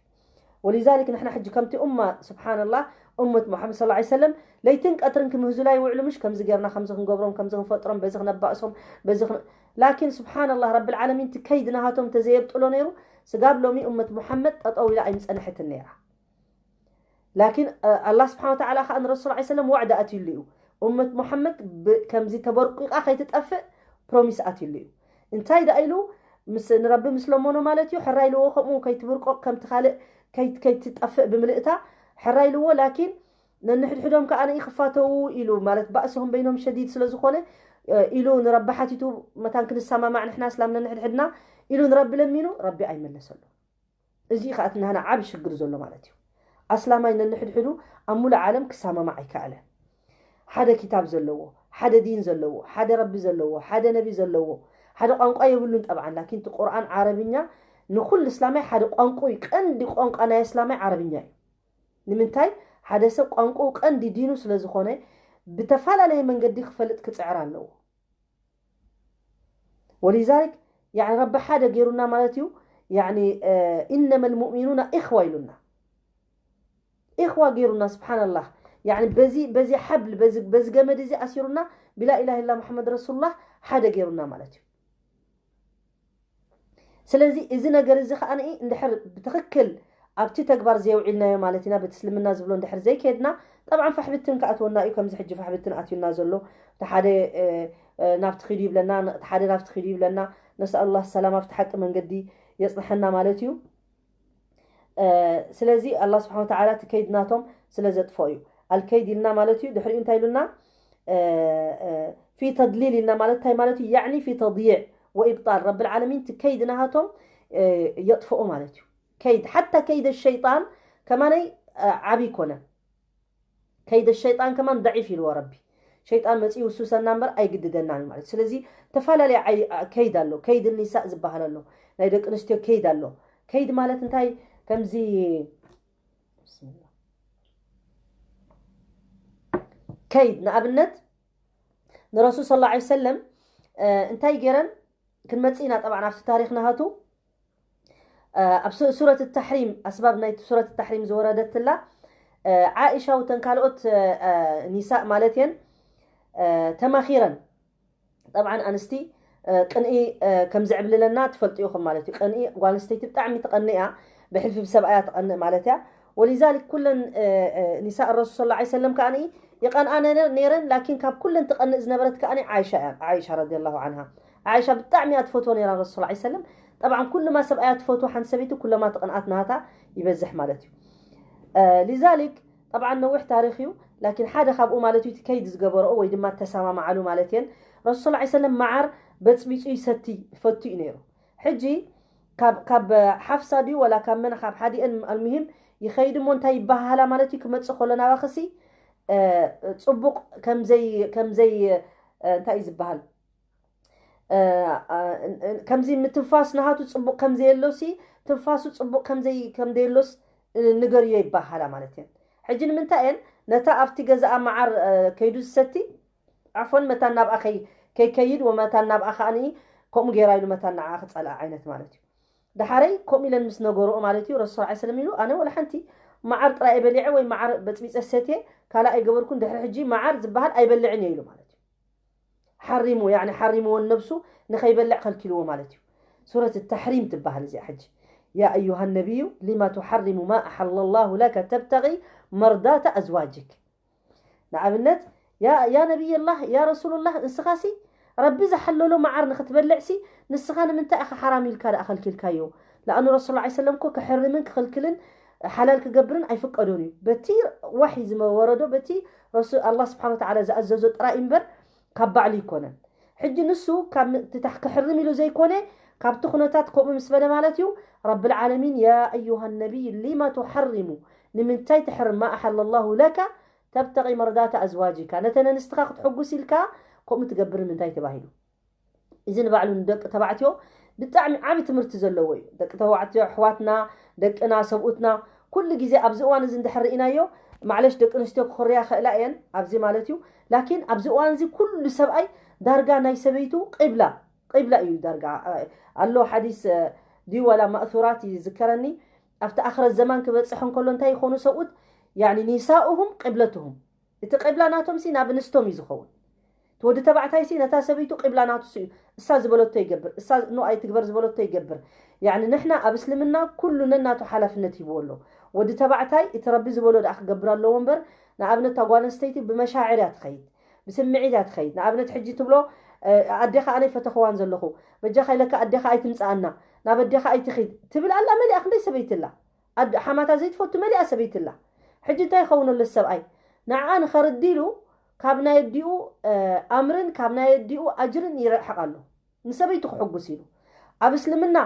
ወሊዛሊክ ንሕና ሕጂ ከምቲ ኡማ ስብሓንላህ ኡመት ሙሓመድ ስ ሰለም ለይትን ቀትርን ክምህዙላ ይውዕሉ ምሽ ከምዚ ገርና ከምዚ ክንገብሮም ከምዚ ክንፈጥሮም በዚ ክነባእሶም በዚ ላኪን ስብሓንላህ ረብል ዓለሚን እቲ ከይድ ናሃቶም ተዘየብጥሎ ነይሩ፣ ስጋብ ሎሚ እመት ሙሓመድ ጠጠው ኢላ ኣይምፀንሐትን ነይራ። ላኪን ኣላህ ስብሓን ወተዓላ ከዓ ንረሱል ላ ሰለም ዋዕዳ ኣትዩሉ እዩ። እመት ሙሓመድ ከምዚ ተበርቂቃ ከይትጠፍእ ፕሮሚስ ኣትዩሉ እዩ። እንታይ ደኣ ኢሉ? ምስ ንረቢ ምስ ለመኖ ማለት እዩ። ሕራይ ኢልዎ ከምኡ ከይትብርቆቅ ከምቲ ካልእ ከይትጠፍእ ብምልእታ ሕራይ ኢልዎ። ላኪን ነንሕድሕዶም ከዓ ንኢ ክፋተዉ ኢሉ ማለት ባእስሆም በይኖም ሸዲድ ስለ ዝኾነ ኢሉ ንረቢ ሓቲቱ፣ መታን ክንሰማማዕ ንሕና እስላም ነንሕድሕድና ኢሉ ንረቢ ለሚኑ፣ ረቢ ኣይመለሰሉ። እዚ ከዓ እቲ ናህና ዓብ ሽግር ዘሎ ማለት እዩ። ኣስላማይ ነንሕድሕዱ ኣብ ሙሉእ ዓለም ክሰማማዕ ኣይከኣለ። ሓደ ኪታብ ዘለዎ፣ ሓደ ዲን ዘለዎ፣ ሓደ ረቢ ዘለዎ፣ ሓደ ነቢ ዘለዎ፣ ሓደ ቋንቋ የብሉን ጠብዓን። ላኪን እቲ ቁርኣን ዓረብኛ ንኩሉ እስላማይ ሓደ ቋንቋ እዩ። ቀንዲ ቋንቋ ናይ እስላማይ ዓረብኛ እዩ። ንምንታይ? ሓደ ሰብ ቋንቋ ቀንዲ ዲኑ ስለ ዝኾነ ብተፈላለየ መንገዲ ክፈልጥ ክፅዕር ኣለዎ። ወሊዛሊክ ያኒ ረቢ ሓደ ገይሩና ማለት እዩ። ያኒ ኢነመ ልሙእሚኑና ኢኽዋ ኢሉና፣ ኢኽዋ ገይሩና። ስብሓንላህ ያኒ በዚ በዚ ሓብል በዚ በዚ ገመድ እዚ ኣሲሩና ብላኢላህ ኢላ ሙሓመድ ረሱሉላህ ሓደ ገይሩና ማለት እዩ። ስለዚ እዚ ነገር እዚ ከዓ ንኢ እንድሕር ብትኽክል ኣብቲ ተግባር ዘየውዒልናዮ ማለት ኢና፣ በቲ እስልምና ዝብሎ እንድሕር ዘይከድና፣ ጠብዓን ፋሕብትን ክኣትወና እዩ። ከምዚ ሕጂ ፋሕብትን ኣትዩና ዘሎ፣ እቲ ሓደ ናብቲ ኪዱ ይብለና፣ እቲ ሓደ ናብቲ ኪዱ ይብለና። ነስኣሉላህ ሰላም ኣብቲ ሓቂ መንገዲ የፅንሐና ማለት እዩ። ስለዚ ኣላህ ስብሓን ወተዓላ እቲ ከይድ ናቶም ስለ ዘጥፎ እዩ። ኣልከይድ ኢልና ማለት እዩ። ድሕሪኡ እንታይ ኢሉና? ፊ ተድሊል ኢልና ማለት እንታይ ማለት እዩ? ያዕኒ ፊ ተድይዕ ወኢብጣል ረብል ዓለሚን እቲ ከይድ ናሃቶም የጥፍኦ ማለት እዩ። ከይድ ሓታ ከይደ ሸይጣን ከማነይ ዓብይ ኮነ። ከይደ ሸይጣን ከማን ደዒፍ ኢልዎ ረቢ። ሸይጣን መፂኡ ውሱሰና እምበር ኣይግድደናን እዩ ማለት። ስለዚ ተፈላለየ ዓይ- ከይድ ኣሎ። ከይድ ኒሳእ ዝበሃል ኣሎ። ናይ ደቂ ኣንስትዮ ከይድ ኣሎ። ከይድ ማለት እንታይ? ከምዚ ከይድ ንኣብነት ንረሱል ስለ ላ ሰለም እንታይ ገይረን ክንመፅእ ኢና። ጠብዓ ኣብቲ ታሪክ ናሃቱ ኣብ ሱረት ታሕሪም ኣስባብ ናይ ሱረት ታሕሪም ዝወረደትላ ዓኢሻ ውተን ካልኦት ኒሳእ ማለት እየን ተማኺረን። ጠብዓን ኣንስቲ ቅንኢ ከም ዘዕብልለና ትፈልጡ ኢኹም ማለት እዩ። ቅንኢ ጓል ኣንስተይቲ ብጣዕሚ ትቐንእ እያ፣ ብሕልፊ ብሰብኣያ ትቐንእ ማለት እያ። ወሊዛሊክ ኩለን ኒሳእ ረሱል ስለ ላ ሰለም ከዓ ይቐንኣ ነይረን፣ ላኪን ካብ ኩለን ትቐንእ ዝነበረት ከዓ ዓይሻ እያ። ዓይሻ ረዲየላሁ ዓንሃ፣ ዓይሻ ብጣዕሚ እያ ትፈትዎ ነይራ ረሱል ስለ ላ ሰለም። ጠብዓን ኩሉማ ሰብኣያ ትፈትዎ ሓንቲ ሰበይቲ ኩለማ ትቕንኣት ናታ ይበዝሕ ማለት እዩ። ሊዛሊክ ጠብዓን ነዊሕ ታሪክ እዩ። ላኪን ሓደ ካብኡ ማለት እዩ እቲ ከይድ ዝገበረኦ ወይ ድማ ተሰማማዓሉ ማለት እየን። ረሱል ስለ ላ ሰለም መዓር በፅቢፁ ይሰቲ ይፈቱ እዩ ነይሩ። ሕጂ ካብ ካብ ሓፍሳ ድዩ ወላ ካብ መን ካብ ሓዲአን ኣልሙሂም ይኸይድ እሞ እንታይ ይበሃሃላ ማለት እዩ። ክመፅእ ከሎ ናባኽሲ ፅቡቕ ከምዘይ ከምዘይ እንታይ እዩ ዝበሃል ከምዚ ምትንፋስ ናሃቱ ፅቡቕ ከምዘየሎሲ ትንፋሱ ፅቡቕ ከምዘይ ከምዘየሎስ ንገርዮ ይበሃላ ማለት እየን። ሕጂ ንምንታይ እየን ነታ ኣብቲ ገዛኣ መዓር ከይዱ ዝሰቲ ዓፎን መታን ናብኣ ከይከይድ ወመታን ናብኣ ከዓኒ ከምኡ ገይራ ኢሉ መታን ንዓ ክፀልኣ ዓይነት ማለት እዩ። ደሓረይ ከምኡ ኢለን ምስ ነገርኦ ማለት እዩ ረሱል ስ ሰለም ኢሉ ኣነ ወላ ሓንቲ መዓር ጥራይ በሊዐ ወይ መዓር በፅቢፀ ሰትየ ካልእ ኣይገበርኩን፣ ድሕሪ ሕጂ መዓር ዝበሃል ኣይበልዕን እየ ኢሉ ማለት እዩ። ሓሪሙ ያኒ ሓሪምዎ ነብሱ ንኸይበልዕ ከልኪልዎ ማለት እዩ። ሱረት ተሕሪም ትበሃል እዚኣ። ሕጂ يا أيها النبي لم تحرم ما أحل الله لك تبتغي مرضات أزواجك ንኣብነት ያ ነቢይላህ ያ ረሱሉላህ ንስኻሲ ረቢ ዝሓለሎ መዓር ንክትበልዕሲ ንስኻ ንምንታይ ኢኻ ሓራም ኢልካ ደኣ ከልኪልካዮ? ለኣኑ ረሱል ላ ሰለም እኮ ክሕርምን ክኽልክልን ሓላል ክገብርን ኣይፍቀዶን እዩ። በቲ ዋሒ ዝወረዶ በቲ ረሱል ኣላህ ስብሓን ወተዓላ ዝኣዘዞ ጥራይ እምበር ካብ ባዕሉ ይኮነን። ሕጂ ንሱ ካብ ምእትታሕ ክሕርም ኢሉ ዘይኮነ ካብቲ ኩነታት ከምኡ ምስ በለ ማለት እዩ ረብል ዓለሚን ያ ኣዩሃ ነቢይ ሊማ ቱሓርሙ ንምንታይ ትሕርም ማ ኣሓለ ላሁ ለካ ተብተቂ መርዳተ ኣዝዋጅካ ነተን ኣንስትኻ ክትሕጉስ ኢልካ ከምኡ ትገብር ንምንታይ ተባሂሉ? እዚ ንባዕሉ ንደቂ ተባዕትዮ ብጣዕሚ ዓቢ ትምህርቲ ዘለዎ እዩ። ደቂ ተባዕትዮ ኣሕዋትና ደቅና ሰብኡትና ኩሉ ግዜ ኣብዚ እዋን እዚ እንድሕር ርኢናዮ ማዕለሽ ደቂ ኣንስትዮ ክኾርያ ክእላ እየን ኣብዚ ማለት እዩ። ላኪን ኣብዚ እዋን እዚ ኩሉ ሰብኣይ ዳርጋ ናይ ሰበይቱ ቂብላ ቂብላ እዩ ዳርጋ ኣሎ ሓዲስ ድዩ ዋላ ማእሱራት ይዝከረኒ ኣብቲ ኣኽረት ዘማን ክበፅሕ እንከሎ እንታይ ይኾኑ ሰብኡት ያኒ ኒሳኡሁም ቅብለትሁም እቲ ቅብላ ናቶም ሲ ናብ ኣንስቶም እዩ ዝኸውን። እቲ ወዲ ተባዕታይሲ ነታ ሰበይቱ ቂብላ ናቱ እዩ። እሳ ዝበለቶ ይገብር፣ እሳ ኖ ኣይትግበር ዝበለቶ ይገብር። ያኒ ንሕና ኣብ እስልምና ኩሉ ነናቱ ሓላፍነት ሂብዎ ኣሎ። ወዲ ተባዕታይ እቲ ረቢ ዝበሎ ደኣ ክገብር ኣለዎ እምበር፣ ንኣብነት እታ ጓል ኣንስተይቲ ብመሻዕር እያ ትኸይድ፣ ብስምዒት እያ ትኸይድ። ንኣብነት ሕጂ ትብሎ ኣዴኻ ኣነ ይፈተኽዋን ዘለኹ፣ በጃኻ ኢለካ ኣዴኻ ኣይትምፅኣና፣ ናብ ኣዴኻ ኣይትኺድ ትብል ኣላ። መሊኣ ክንደይ ሰበይቲ ኣላ። ሓማታ ዘይትፈቱ መሊኣ ሰበይቲ ኣላ። ሕጂ እንታይ ይኸውን ኣሎ ሰብኣይ ንዓ ንኸርዲ ኢሉ ካብ ናይ ኣዲኡ ኣምርን ካብ ናይ ኣዲኡ ኣጅርን ይረሕቕ ኣሎ። ንሰበይቱ ክሕጉስ ኢሉ ኣብ እስልምና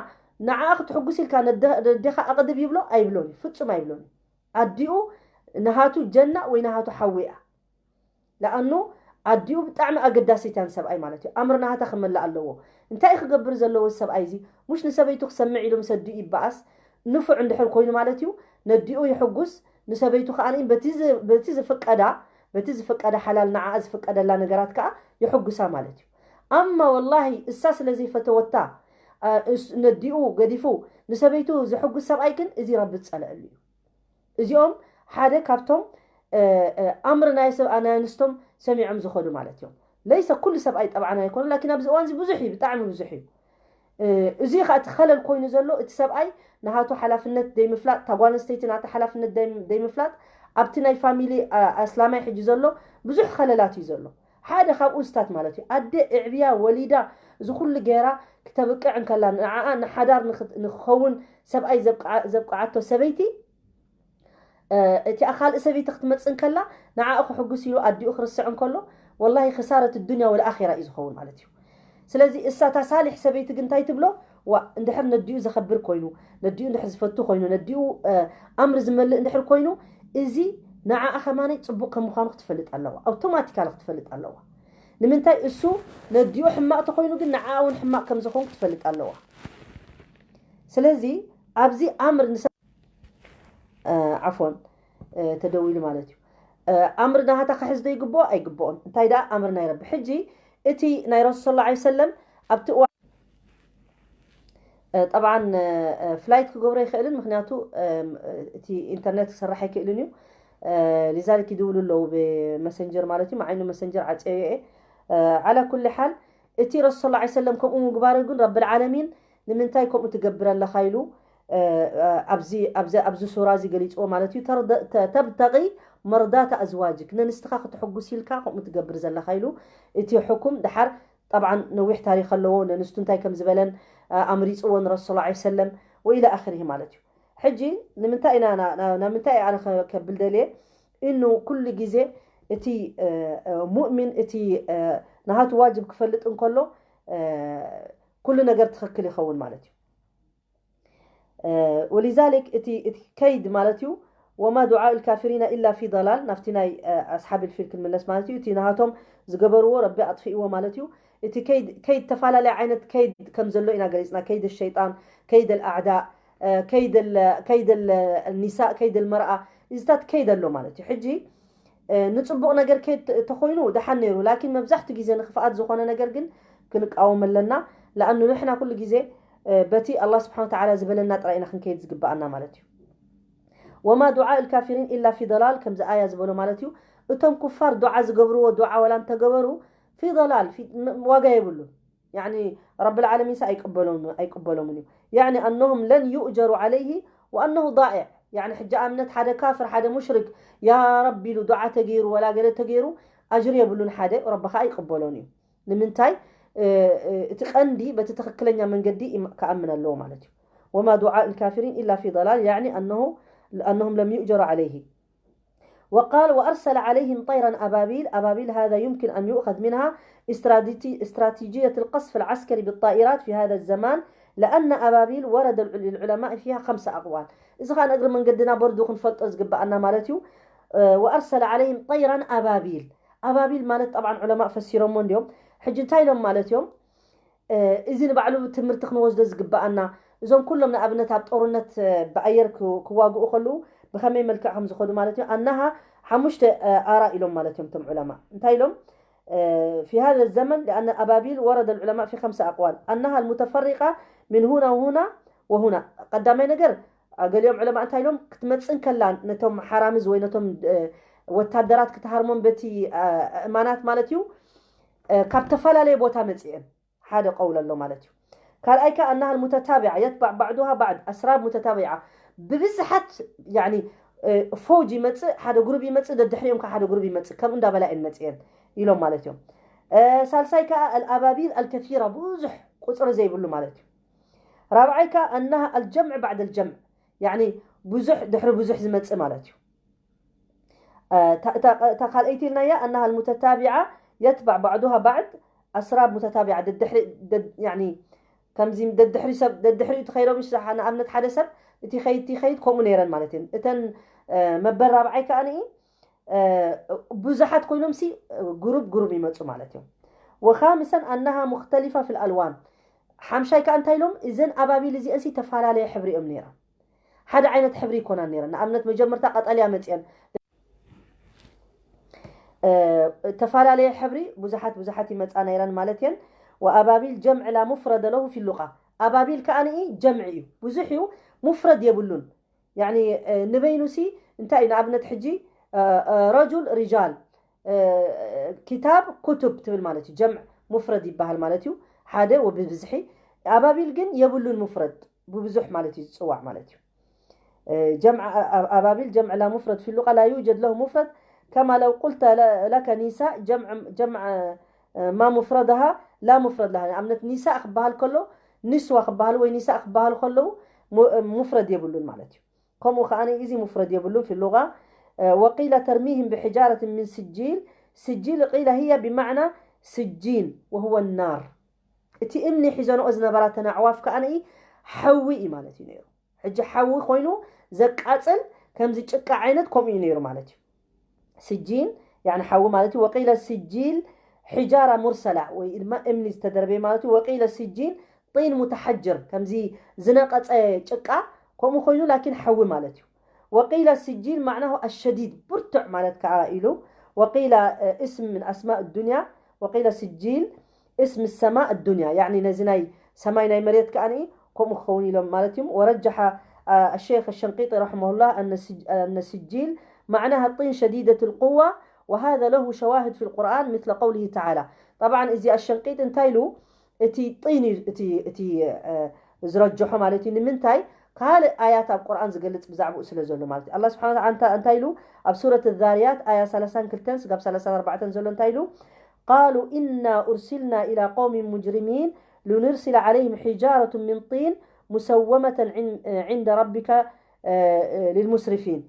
ንዓ ክትሕጉስ ኢልካ ነዴኻ ኣቕድብ ይብሎ ኣይብሎን እዩ፣ ፍጹም ኣይብሎን እዩ። ኣዲኡ ንሃቱ ጀና ወይ ንሃቱ ሓዊ እያ። ለኣኑ ኣዲኡ ብጣዕሚ ኣገዳሲት እያ ንሰብኣይ ማለት እዩ። ኣምር ናሃታ ክመልእ ኣለዎ። እንታይ ክገብር ዘለዎ ሰብኣይ እዚ ሙሽ ንሰበይቱ ክሰምዕ ኢሉ ምስ ኣዲኡ ይበኣስ ንፉዕ እንድሕር ኮይኑ ማለት እዩ። ነዲኡ ይሕጉስ፣ ንሰበይቱ ከዓ በቲ ዝፍቀዳ በቲ ዝፍቀዳ ሓላል ንዓ ዝፍቀደላ ነገራት ከዓ ይሕጉሳ ማለት እዩ። ኣማ ወላሂ እሳ ስለ ዘይፈተወታ ነዲኡ ገዲፉ ንሰበይቱ ዝሕጉስ ሰብኣይ ግን እዚ ረቢ ዝፀለአሉ እዩ። እዚኦም ሓደ ካብቶም ኣምር ናይ ሰብ ናይ ኣንስቶም ሰሚዖም ዝኸዱ ማለት እዮም። ለይሰ ኩሉ ሰብኣይ ጠብዓን ኣይኮኑ ላኪን ኣብዚ እዋን እዚ ብዙሕ እዩ፣ ብጣዕሚ ብዙሕ እዩ። እዚ ከዓ እቲ ኸለል ኮይኑ ዘሎ እቲ ሰብኣይ ንሃቱ ሓላፍነት ዘይምፍላጥ፣ እታ ጓል ኣንስተይቲ ናታ ሓላፍነት ዘይምፍላጥ ኣብቲ ናይ ፋሚሊ ኣስላማይ ሕጂ ዘሎ ብዙሕ ኸለላት እዩ ዘሎ። ሓደ ካብኡ ስታት ማለት እዩ። ኣደ እዕብያ ወሊዳ እዚ ኩሉ ገይራ ክተብቅዕ እንከላ ንዓኣ ንሓዳር ንክኸውን ሰብኣይ ዘብቅዓቶ ሰበይቲ እቲ ካልእ ሰበይቲ ክትመፅእ እንከላ ንዓኡ ክሕጉስ ኢሉ ኣዲኡ ክርስዕ እንከሎ ወላሂ ክሳረት ዱንያ ወልኣኺራ እዩ ዝኸውን ማለት እዩ። ስለዚ እሳታ ሳሊሕ ሰበይቲ ግን እንታይ ትብሎ? ዋ እንድሕር ነዲኡ ዘኸብር ኮይኑ፣ ነዲኡ እንድሕር ዝፈቱ ኮይኑ፣ ነዲኡ ኣምር ዝመልእ እንድሕር ኮይኑ እዚ ንዓኣ ከማነይ ፅቡቕ ከም ምዃኑ ክትፈልጥ ኣለዋ። ኣውቶማቲካሊ ክትፈልጥ ኣለዋ። ንምንታይ እሱ ነዲኡ ሕማቕ ተኮይኑ ግን ንዓኣ እውን ሕማቕ ከም ዝኾን ክትፈልጥ ኣለዋ። ስለዚ ኣብዚ ኣምር ንሰ ዓፎን ተደዊሉ ማለት እዩ። ኣምር ናሃታ ክሕዝ ዶ ይግብኦ? ኣይግብኦን። እንታይ ደኣ ኣምር ናይ ረቢ። ሕጂ እቲ ናይ ረሱል ሰለላሁ ዐለይሂ ወሰለም ኣብቲ እዋን ጠብዓን ፍላይት ክገብሮ ይኽእልን ምክንያቱ እቲ ኢንተርኔት ክሰርሕ ኣይክእልን እዩ። ሊዛሊክ ይድውሉ ኣለዉ ብመሰንጀር ማለት እዩ። መዓይኑ መሰንጀር ዓፀዮ እየ። ዓላ ኩሊ ሓል እቲ ረሱል ሰለላሁ ዐለይሂ ወሰለም ከምኡ ምግባሩ ግን ረብል ዓለሚን ንምንታይ ከምኡ ትገብር ኣለኻ ኢሉ ኣብዚ ኣብዚ ኣብዚ ሱራ እዚ ገሊፅዎ ማለት እዩ። ተብተቂ መርዳት ኣዝዋጅክ ነንስትኻ ክትሕጉስ ኢልካ ከምኡ ትገብር ዘለኻ ኢሉ እቲ ሕኩም ድሓር ጠብዓን ነዊሕ ታሪክ ኣለዎ። ነንስቱ እንታይ ከም ዝበለን ኣምሪፅዎ ንረሱል ሰለላሁ ዐለይሂ ወሰለም ወኢላ ኣኽሪሂ ማለት እዩ። ሕጂ ንምንታይ ኢና ናብ ምንታይ ኣነ ከብል ደልየ ኢኑ ኩሉ ግዜ እቲ ሙእሚን እቲ ናሃቱ ዋጅብ ክፈልጥ እንከሎ ኩሉ ነገር ትኽክል ይኸውን ማለት እዩ። ወሊዛሊክ እቲ እቲ ከይድ ማለት እዩ ወማ ዱዓኡ ልካፊሪና ኢላ ፊ ضላል ናብቲ ናይ ኣስሓብ ልፊል ክንምለስ ማለት እዩ። እቲ ናሃቶም ዝገበርዎ ረቢ ኣጥፊእዎ ማለት እዩ። እቲ ከይድ ከይድ ተፈላለየ ዓይነት ከይድ ከም ዘሎ ኢና ገሊፅና። ከይድ ሸይጣን፣ ከይድ ኣልኣዕዳ፣ ከይድ ከይድ ኒሳ፣ ከይድ መርኣ እዚታት ከይድ ኣሎ ማለት እዩ። ሕጂ ንፅቡቕ ነገር ከይድ ተኮይኑ ደሓን ነይሩ። ላኪን መብዛሕትኡ ግዜ ንክፍኣት ዝኾነ ነገር ግን ክንቃወም ኣለና። ለኣኑ ንሕና ኩሉ ግዜ በቲ ኣላህ ስብሓን ወተዓላ ዝበለና ጥራይ ኢና ክንከይድ ዝግበኣና ማለት እዩ። ወማ ዱዓ ልካፊሪን ኢላ ፊ ضላል ከምዚ ኣያ ዝበሎ ማለት እዩ። እቶም ኩፋር ዱዓ ዝገብርዎ ዱዓ ወላ እንተገበሩ ፊ ضላል ዋጋ የብሉን። ያኒ ረብል ዓለሚን ሳ ኣይቅበሎምን እዩ። ያኒ ኣነሁም ለን ዩእጀሩ ዓለይሂ ወኣነሁ ዳኢዕ። ያኒ ሕጂ ኣብነት ሓደ ካፍር ሓደ ሙሽሪክ ያ ረቢ ኢሉ ዱዓ ተገይሩ ወላ ገለ ተገይሩ ኣጅሪ የብሉን። ሓደ ረቢ ከዓ ኣይቅበሎን እዩ። ንምንታይ እቲ ቀንዲ በቲ ትኽክለኛ መንገዲ ክኣምን ኣለዎ ማለት እዩ። ወማ ዱዓ ልካፊሪን ኢላ ፊ ضላል ያኒ ኣነሁም ለም ዩእጀሩ ዓለይሂ وقال وأرسل عليهم طيرا أبابيل. أبابيل هذا يمكن أن يؤخذ منها استراتيجية القصف العسكري بالطائرات في هذا الزمان لأن أبابيل ورد للعلماء فيها خمسة أقوال. إذا كان أقرأ من قدنا بردو خنفلت أزقب أنا مالتيو وأرسل عليهم طيرا أبابيل. أبابيل مالت طبعا علماء فسيرون من اليوم حجن تايلون مالتيوم እዚ ንባዕሉ ትምህርቲ ክንወስዶ ዝግበኣና እዞም ኩሎም ንኣብነት ኣብ ጦርነት ብኣየር ክዋግኡ ከለዉ ብኸመይ መልክዕ ከም ዝኸዱ ማለት እዩ። ኣናሃ ሓሙሽተ ኣራ ኢሎም ማለት እዮም እቶም ዑለማ እንታይ ኢሎም في هذا الزمن لأن أبابيل ورد العلماء في خمسة أقوال أنها المتفرقة من هنا وهنا وهنا ቀዳማይ ነገር ገሊኦም ዑለማ እንታይ ኢሎም ክትመፅእ ከላ ነቶም ሓራምዝ ወይ ነቶም ወታደራት ክትሃርሞም በቲ እማናት ማለት እዩ ካብ ተፈላለየ ቦታ መፅአን ሓደ ቀውል ኣሎ ማለት እዩ። ካልኣይ ከዓ أنها المتتابعة يتبع بعضها بعض أسراب متتابعة ብብዝሓት يعني ፈውጅ ይመፅእ፣ ሓደ ግሩብ ይመፅእ፣ ደድሕሪኦም ከዓ ሓደ ግሩብ ይመፅእ፣ ከምኡ እንዳበላ እየን መፅአን ኢሎም ማለት እዮም። ሳልሳይ ከዓ الأبابيل الكثيرة ብዙሕ ቁፅሪ ዘይብሉ ማለት እዩ። ራብዓይ ከዓ أنها الجمع بعد الجمع يعني ብዙሕ ድሕሪ ብዙሕ ዝመፅእ ማለት እዩ። እታ ካልኣይቲ ኢልናያ أنها المتتابعة يتبع بعضها بعض أسراب متتابعة ከምዚ ደድሕሪ ሰብ ደድሕሪኡ ትኸይዶ ምሽ ንኣብነት ሓደ ሰብ እቲ ኸይድ እቲ ኸይድ ከምኡ ነይረን ማለት እየን። እተን መበል ራብዓይ ከዓ ብዙሓት ኮይኖም ሲ ግሩብ ግሩብ ይመፁ ማለት እዮም። وخامسا أنها مختلفة في الألوان ሓምሻይ ከዓ እንታይ ኢሎም እዘን ኣባቢል እዚአን ሲ ተፈላለየ ሕብሪ እዮም ነይረን። ሓደ ዓይነት ሕብሪ ይኮናን ነይረን። ንኣብነት መጀመርታ ቀጠልያ መፅአን ተፈላለየ ሕብሪ ብዙሓት ብዙሓት ይመፃ ነይረን ማለት እየን። وأبابيل جمع لا مفرد له في اللغة ኣባቢል ከዓ ንኢ ጀምዒ እዩ፣ ብዙሕ እዩ፣ ሙፍረድ የብሉን። يعني ንበይኑ ሲ እንታይ እዩ ንኣብነት ሕጂ ረጁል ሪጃል ኪታብ ኩቱብ ትብል ማለት እዩ። ጀምዕ ሙፍረድ ይበሃል ማለት እዩ። ሓደ ወብብዝሒ ኣባቢል ግን የብሉን ሙፍረድ ብብዙሕ ማለት እዩ ዝፅዋዕ ማለት እዩ። جمع أبابيل جمع لا مفرد في اللغة لا يوجد له مفرد كما لو قلت لك نساء جمع جمع ما مفردها لا مفرد لها ንኣብነት ኒሳእ ክበሃል ከሎ ንስዋ ክበሃል ወይ ኒሳእ ክበሃል ከለዉ ሙፍረድ የብሉን ማለት እዩ። ከምኡ ከዓ እዚ ሙፍረድ የብሉን في اللغة وقيل ترميهم بحجارة من سجيل سجيل قيل هي بمعنى سجين وهو النار እቲ እምኒ ሒዘንኦ ዝነበራ ተን ኣዕዋፍ ከዓ ሓዊ እዩ ማለት እዩ ነይሩ። ሕጂ ሓዊ ኮይኑ ዘቃፅል ከምዚ ጭቃ ዓይነት ከምኡ እዩ ነይሩ ማለት እዩ። ስጂን يعني ሓዊ ማለት እዩ። وقيل سجيل حجارة مرسلة ወይ ድማ እምኒ ዝተደርበየ ማለት እዩ። وقيل سجيل طين متحجر ከምዚ ዝነቐፀ ጭቃ ከምኡ ኮይኑ ላኪን ሓዊ ማለት እዩ። وقيل سجيل معناه الشديد ብርቱዕ ማለት ከዓ ኢሉ وقيل اسم من أسماء الدنيا وقيل سجيل اسم السماء الدنيا يعني ነዚ ናይ ሰማይ ናይ መሬት ከዓ ከምኡ ክኸውን ኢሎም ማለት እዮም። ورجح الشيخ الشنقيطي رحمه الله أن السجيل معناها الطين شديدة القوة وهذا له شواهد في القرآن مثل قوله تعالى طبعا እዚ الشنقيطي እንታይ ኢሉ እቲ ጢን እዩ እቲ ዝረጀሖ ማለት እዩ። ንምንታይ ካልእ ኣያት ኣብ ቁርኣን ዝገልፅ ብዛዕባኡ ስለ ዘሎ ማለት እዩ። ኣላ ስብሓን እንታይ ኢሉ ኣብ ሱረት ዛርያት ኣያ ሰላሳን ክልተን ስጋብ ሰላሳን ኣርባዕተን ዘሎ እንታይ ኢሉ قالوا إنا أرسلنا إلى قوم مجرمين لنرسل عليهم حجارة من طين مسومة عند ربك للمسرفين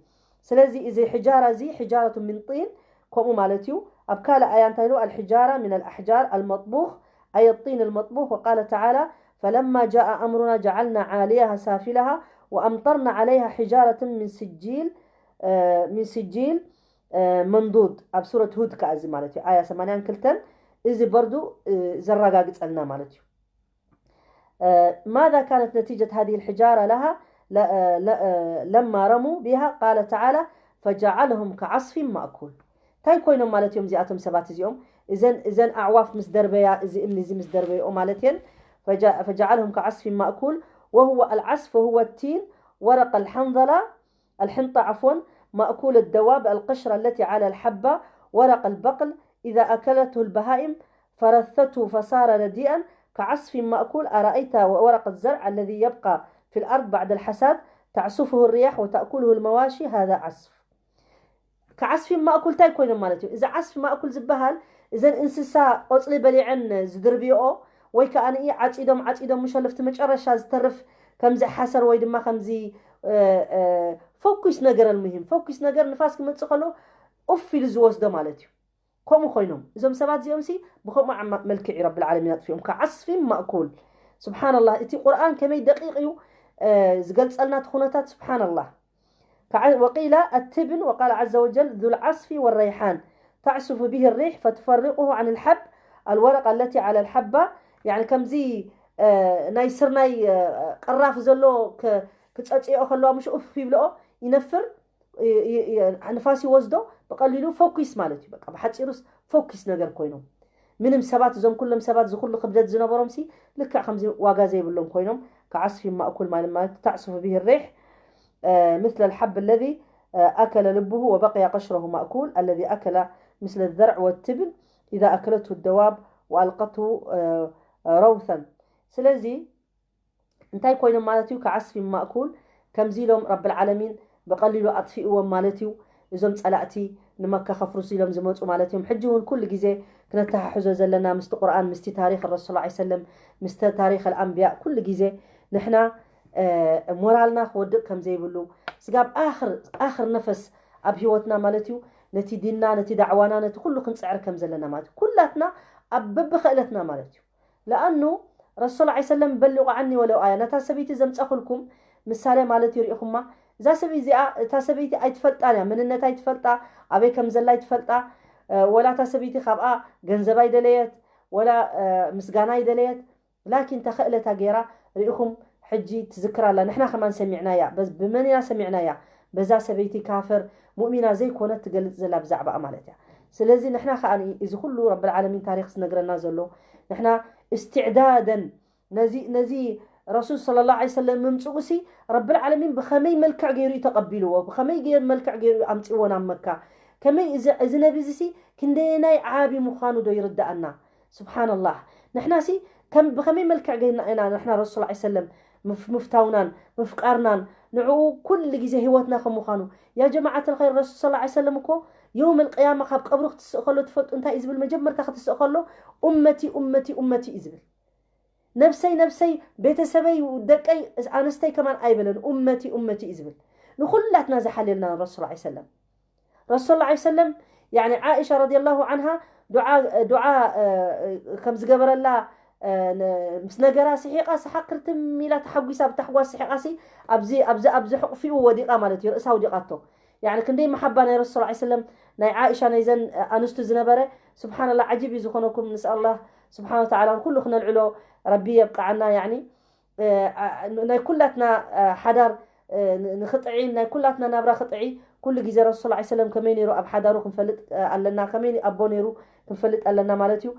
ስለዚ እዚ ሕጃራ እዚ ሕጃረቱ ምን ጢን ከምኡ ማለት እዩ። ኣብ ካልእ ኣያ እንታይ ኢሉ الحجارة من الأحجار المطبوخ أي الطين المطبوخ وقال تعالى فلما جاء أمرنا جعلنا عاليها سافلها وأمطرنا عليها حجارة من سجيل من سجيل منضود ኣብ ሱረት ሁድ ከኣ እዚ ማለት እዩ ኣያ ሰማንያን ክልተን እዚ በርዱ ዘረጋግጸልና ማለት እዩ። ماذا كانت نتيجة هذه الحجارة لها لما رموا بها قال تعالى فجعلهم كعصف مأكول እንታይ ኮይኖም ማለት እዮም እዚኣቶም ሰባት እዚኦም እዘን እዘን ኣዕዋፍ ምስ ደርበያ እዚ እምኒ እዚ ምስ ደርበይኦ ማለት እየን فجعلهم كعصف مأكول وهو العصف هو التين ورق الحنظلة الحنطة عفوا مأكول الدواب القشرة التي على الحبة ورق البقل إذا أكلته البهائم فرثته فصار رديئا كعصف مأكول أرأيت ورق الزرع الذي يبقى في الأرض بعد الحصاد تعصفه الرياح وتأكله المواشي هذا عصف كعصف مأكول እንታይ ኮይኖም ማለት እዩ እዚ ዓስፍ ማእኩል ዝበሃል እዘን እንስሳ ቆፅሊ በሊዐን ዝድርብኦ ወይ ከዓ ንኢ ዓፂዶም ዓፂዶም ምሸለፍቲ መጨረሻ ዝተርፍ ከምዚ ሓሰር ወይ ድማ ከምዚ ፈኩስ ነገር المهم ፈኩስ ነገር ንፋስ ክመፅእ ከሎ ኡፍ ኢሉ ዝወስዶ ማለት እዩ ከምኡ ኮይኖም እዞም ሰባት እዚኦም ሲ ብከምኡ መልክዕ ረብል ዓለሚን ኣጥፊኦም ከዓስፊን ማእኩል ስብሓንላህ እቲ ቁርኣን ከመይ ደቂቕ እዩ ዝገልፀልና እቲ ኩነታት ስብሓንላህ وقيل التبن وقال عز وجل ذو العصف والريحان تعصف به الريح فتفرقه عن الحب الورقة التي على الحبة يعني ከምዚ ናይ ስርናይ ቅራፍ ዘሎ ክፀፅኦ ከለዋ ምሽ ኡፍ ይብልኦ ይነፍር ንፋስ ይወስዶ ብቀሊሉ ፈኩስ ማለት እዩ በቃ ብሓፂሩስ ፈኩስ ነገር ኮይኖም ምንም ሰባት እዞም ኩሎም ሰባት ዝኩሉ ክብደት ዝነበሮም ሲ ልክዕ ከምዚ ዋጋ ዘይብሎም ኮይኖም ከዓስፊ ማእኩል ማለት ማለት تعصف به الريح مثل الحب الذي أكل لبه وبقي قشره مأكول الذي أكل مثل الذرع والتبن إذا أكلته الدواب وألقته روثا. ስለዚ እንታይ ኮይኖም ማለት እዩ? ከዓስፊ ማእኩል። ከምዚ ኢሎም ረብል ዓለሚን ብቐሊሉ ኣጥፊእዎም ማለት እዩ። እዞም ጸላእቲ ንመካ ከፍርሱ ኢሎም ዝመፁ ማለት እዮም። ሕጂ እውን ኩሉ ግዜ ክነተሓሕዞ ዘለና ምስቲ ቁርኣን፣ ምስቲ ታሪኽ ረሱል ላ ሰለም፣ ምስቲ ታሪኽ ኣልኣንብያ ኩሉ ግዜ ንሕና ሞራልና ክወድቕ ከም ዘይብሉ፣ ስጋብ ኣኽር ኣኽር ነፈስ ኣብ ህይወትና ማለት እዩ፣ ነቲ ዲንና፣ ነቲ ዳዕዋና፣ ነቲ ኩሉ ክንፅዕር ከም ዘለና ማለት እዩ። ኩላትና ኣብ በብኸእለትና ማለት እዩ። ለኣኑ ረሱል ላ ሰለም በሊቑ ዓኒ ወለው ኣያ፣ ነታ ሰበይቲ ዘምፀኹልኩም ምሳሌ ማለት እዩ። ርኢኹማ? እዛ ሰበይቲ እዚኣ፣ እታ ሰበይቲ ኣይትፈልጣን እያ፣ መንነታ ኣይትፈልጣ፣ ኣበይ ከም ዘላ ኣይትፈልጣ። ወላ እታ ሰበይቲ ካብኣ ገንዘብ ኣይደለየት፣ ወላ ምስጋና ኣይደለየት። ላኪን ተኸእለታ ገይራ ርኢኹም ሕጂ ትዝክር ኣላ። ንሕና ከማን ሰሚዕናያ። በዝ-፣ ብመን ኢና ሰሚዕናያ? በዛ ሰበይቲ ካፍር ሙእሚና ዘይኮነት ትገልጽ ዘላ ብዛዕባኣ ማለት እያ። ስለዚ ንሕና ከኣ እዚ ኩሉ ረብል ዓለሚን ታሪኽ ዝነግረና ዘሎ ንሕና እስትዕዳደን ነዚ፣ ነዚ ረሱል ሰለላሁ ዐለይሂ ወሰለም ምምጽኡ ሲ ረብል ዓለሚን ብኸመይ መልክዕ ገይሩ እዩ ተቐቢልዎ? ብኸመይ ገይሩ መልክዕ ገይሩ እዩ ኣምጺዎ ናብ መካ? ከመይ እዚ፣ እዚ ነቢ እዚ ሲ ክንደየናይ ዓቢ ምዃኑ ዶ ይርድኣና? ስብሓንላህ። ንሕና ሲ ከም፣ ብኸመይ መልክዕ ገይርና ኢና ንሕና ረሱል ሰለላሁ ዐለይሂ ወሰለም ምፍ-፣ ምፍታውናን ምፍቃርናን ንዕኡ ኩሉ ግዜ ህይወትና ከም ምዃኑ? ያ ጀማዓት ልኸይር፣ ረሱል ሰለላሁ ዐለይሂ ወሰለም እኮ የውም ልቅያማ ካብ ቀብሩ ክትስእ ከሎ ትፈልጡ እንታይ እዩ ዝብል? መጀመርታ ክትስእ ከሎ ኡመቲ ኡመቲ ኡመቲ እዩ ዝብል። ነብሰይ ነብሰይ፣ ቤተሰበይ፣ ደቀይ ኣንስተይ ከማን ኣይበለን፣ ኡመቲ ኡመቲ እዩ ዝብል። ንኹላትና ዝሓልየልና ረሱል ዐለይሂ ሰለም። ረሱል ዐለይሂ ሰለም፣ ያኒ ዓኢሻ ረዲየላሁ ዐንሃ ዱዓ፣ ዱዓ፣ እ፣ ከም ዝገበረላ፣ እ፣ ን-፣ ምስ ነገራ ስሒቓ፣ ስሓቕ ክርትም ኢላ ተሓጒሳ፣ ብታሕጓስ ስሒቓ ሲ ኣብዚ፣ ኣብዚ፣ ኣብዚ ሕቑፊኡ ወዲቓ ማለት እዩ፣ ርእሳ ኣውዲቓቶ። ያኒ ክንደይ መሓባ ናይ ረሱል ዐለይሂ ሰለም፣ ናይ ዓኢሻ፣ ናይዘን ኣንስቱ ዝነበረ። ስብሓንላህ፣ ዓጂብ እዩ ዝኾነኩም። ንስኣላህ ስብሓን ወተዓላ ንኩሉ ክነልዕሎ ረቢ የብቅዓና። ያኒ፣ እ፣ አ-፣ ናይ ኩላትና፣ እ፣ ሓዳር፣ እ፣ ን-፣ ንኽጥዒን፣ ናይ ኩላትና ናብራ ክጥዒ፣ ኩሉ ግዜ ረሱል ዐለይሂ ሰለም ከመይ ነይሩ ኣብ ሓዳሩ ክንፈልጥ፣ እ፣ ኣለና፣ ከመይ ኣቦ ነይሩ ክንፈልጥ ኣለና ማለት እዩ።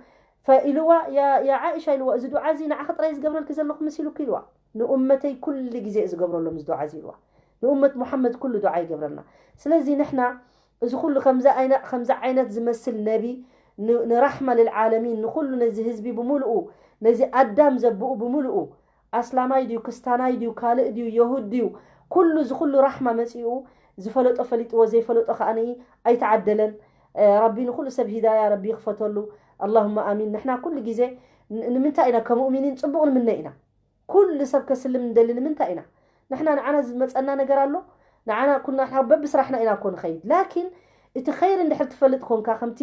ፈኢልዋ፣ ያ፣ ያ ዓኢሻ ኢልዋ፣ እዚ ዱዓ እዚ ንዓኺ ጥራይ ዝገብረልኪ ዘለኹ ምስ ኢሉኪ ኢልዋ። ንኡመተይ ኩሉ ግዜ እዩ ዝገብረሎም እዚ ዱዓ እዚ ኢልዋ። ንኡመት ሙሓመድ ኩሉ ዱዓ ይገብረልና። ስለዚ ንሕና እዚ ኩሉ ከምዚ ኣይነ-፣ ከምዚ ዓይነት ዝመስል ነቢ ን-፣ ንራሕማ ልልዓለሚን፣ ንኩሉ ነዚ ህዝቢ ብምሉኡ፣ ነዚ ኣዳም ዘብኡ ብምሉኡ፣ ኣስላማይ ድዩ፣ ክስታናይ ድዩ፣ ካልእ ድዩ፣ የሁድ ድዩ፣ ኩሉ እዚ ኩሉ ራሕማ መጺኡ፣ ዝፈለጦ ፈሊጥዎ፣ ዘይፈለጦ ከኣ ኣይተዓደለን። እ፣ ረቢ ንኩሉ ሰብ ሂዳያ ረቢ ይኽፈተሉ። ኣላሁመ ኣሚን። ንሕና ኩሉ ግዜ ን-፣ ንምንታይ ኢና ከሙእሚኒን ጽቡቕ ንምነ ኢና? ኩሉ ሰብ ከስልም ንደሊ ንምንታይ ኢና? ንሕና ንዓና ዝመጸና ነገር ኣሎ? ንዓና ኩና ንሕና በብስራሕና ኢና እኮ ንኸይድ። ላኪን እቲ ኸይር እንድሕር ትፈልጥ ኮንካ፣ ከምቲ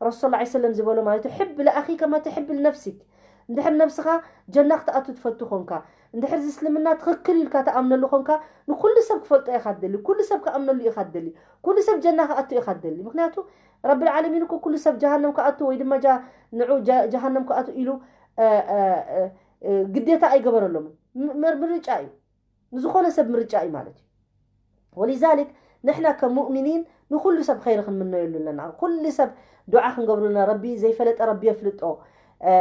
ረሱል ሰለላሁ ዐለይሂ ወሰለም ዝበሎ ማለት እዩ፣ "ሕብ ለኣኺ ከማ ትሕብ ልነፍሲክ." እንድሕር ነብስኻ ጀና ክትኣቱ ትፈቱ ኮንካ፣ እንድሕር እዚ እስልምና ትኽክል ኢልካ ትኣምነሉ ኮንካ፣ ንኩሉ ሰብ ክፈልጦ ኢኻ ትደሊ፣ ኩሉ ሰብ ክኣምነሉ ኢኻ ትደሊ፣ ኩሉ ሰብ ጀና ክኣቱ ኢኻ ትደሊ። ምክንያቱ ረብል ዓለሚን እኮ ኩሉ ሰብ ጀሃነም ክኣቱ ወይ ድማ ጃ-፣ ንዑ ጀ-፣ ጀሃነም ክኣቱ ኢሉ፣ እ፣ እ፣ እ፣ እ፣ ግዴታ ኣይገበረሎምን። ም-፣ ምር-፣ ምርጫ እዩ። ንዝኾነ ሰብ ምርጫ እዩ ማለት እዩ። ወሊዛሊክ ንሕና ከም ሙእሚኒን ንኹሉ ሰብ ኸይሪ ክንምነየሉ ኣለና። ኩሉ ሰብ ዱዓ ክንገብሩ ኣለና። ረቢ ዘይፈለጠ ረቢ የፍልጦ፣ እ፣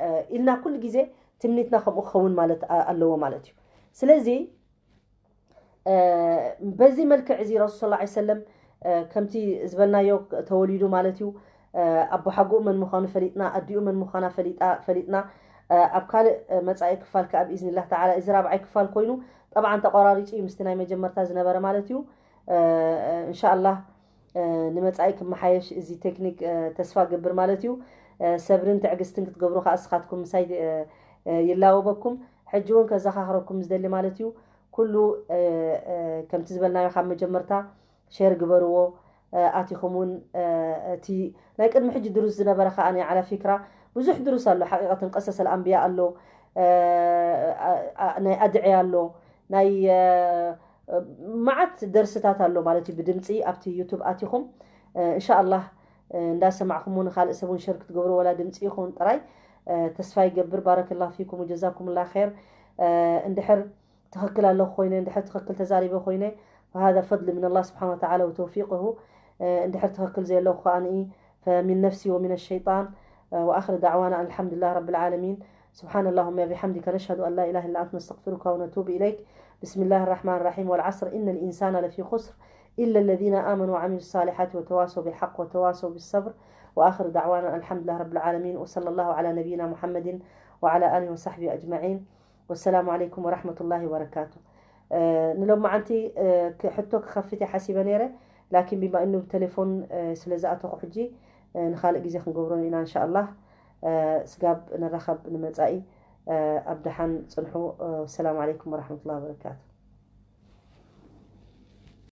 እ፣ ኢልና ኩሉ ግዜ ትምኒትና ከምኡ ክኸውን ማለት ኣ-፣ ኣለዎ ማለት እዩ። ስለዚ፣ እ፣ በዚ መልክዕ እዚ ረሱል ሰለላሁ ዐለይሂ ወሰለም፣ እ፣ ከምቲ ዝበልናዮ ተወሊዱ ማለት እዩ። እ፣ ኣቦሓጎኡ መን ምዃኑ ፈሊጥና፣ ኣዲኡ መን ምዃና ፈሊጣ-፣ ፈሊጥና። እ፣ ኣብ ካልእ፣ እ፣ መጻኢ ክፋል ከኣ ብኢዝኒላህ ተዓላ፣ እዚ ራብዓይ ክፋል ኮይኑ፣ ጠብዓን ተቆራሪጹ እዩ ምስቲ ናይ መጀመርታ ዝነበረ ማለት እዩ። እ፣ እ፣ እንሻኣላህ፣ እ፣ ንመጻኢ ክመሓየሽ እዚ ቴክኒክ፣ እ፣ ተስፋ ገብር ማለት እዩ። እ፣ ሰብርን ትዕግስትን ክትገብሩ ከኣ እስኻትኩም ምሳይ፣ እ፣ እ፣ ይላወበኩም። ሕጂ እውን ከዘኻኽረኩም ዝደሊ ማለት እዩ፣ ኩሉ፣ እ፣ እ፣ ከምቲ ዝበልናዮ ካብ መጀመርታ ሼር ግበርዎ። እ፣ ኣቲኹም እውን፣ እ፣ እቲ ናይ ቅድሚ ሕጂ ድሩስ ዝነበረ ከኣ ናይ ዓላ ፊክራ ብዙሕ ድሩስ ኣሎ። ሓቂቀትን ቀሰስ ኣልኣንብያ ኣሎ። እ፣ እ፣ እ፣ ናይ ኣድዕያ ኣሎ። ናይ፣ እ፣ መዓት ደርስታት ኣሎ ማለት እዩ ብድምፂ ኣብቲ ዩቱብ ኣቲኹም። እ፣ እንሻኣላህ፣ እ፣ እንዳሰማዕኹም እውን ካልእ ሰብ እውን ሸር ክትገብሩ ወላ ድምፂ ይኹን ጥራይ፣ እ፣ ተስፋ ይገብር። ባረከላሁ ፊኩም ወጀዛኩምላ ኸይር። እ፣ እንድሕር ትኽክል ኣለኹ ኮይነ፣ እንድሕር ትኽክል ተዛሪበ ኮይነ፣ فهذا فضل من الله سبحانه وتعالى وتوفيقه. እ፣ እንድሕር ትኽክል ዘየለኹ ከኣ ንኢ فمن نفسي ومن الشيطان. እ፣ وآخر دعوانا أن الحمد لله رب العالمين. سبحان اللهم وبحمدك، نشهد أن لا إله إلا أنت، نستغفرك ونتوب إليك. بسم الله الرحمن الرحيم. والعصر، إن الإنسان لفي خسر، إلا الذين آمنوا وعملوا الصالحات وتواصوا بالحق وتواصوا بالصبر. وآخر دعوانا الحمد لله رب العالمين، وصلى الله على نبينا محمد وعلى آله وصحبه أجمعين. والسلام عليكم ورحمة الله وبركاته. ንሎም መዓንቲ ሕቶ ክኸፍት እየ ሓሲበ ነይረ፣ ላኪን ቢማ እኑ ብቴሌፎን ስለ ዝኣተኹ ሕጂ ንኻልእ ግዜ ክንገብሮን ኢና እንሻ ኣላህ። ስጋብ ንራኸብ ንመጻኢ ኣብ ደሓን ጽንሑ። ሰላም ዓለይኩም ወራሕመቱላሂ ወበረካቱ።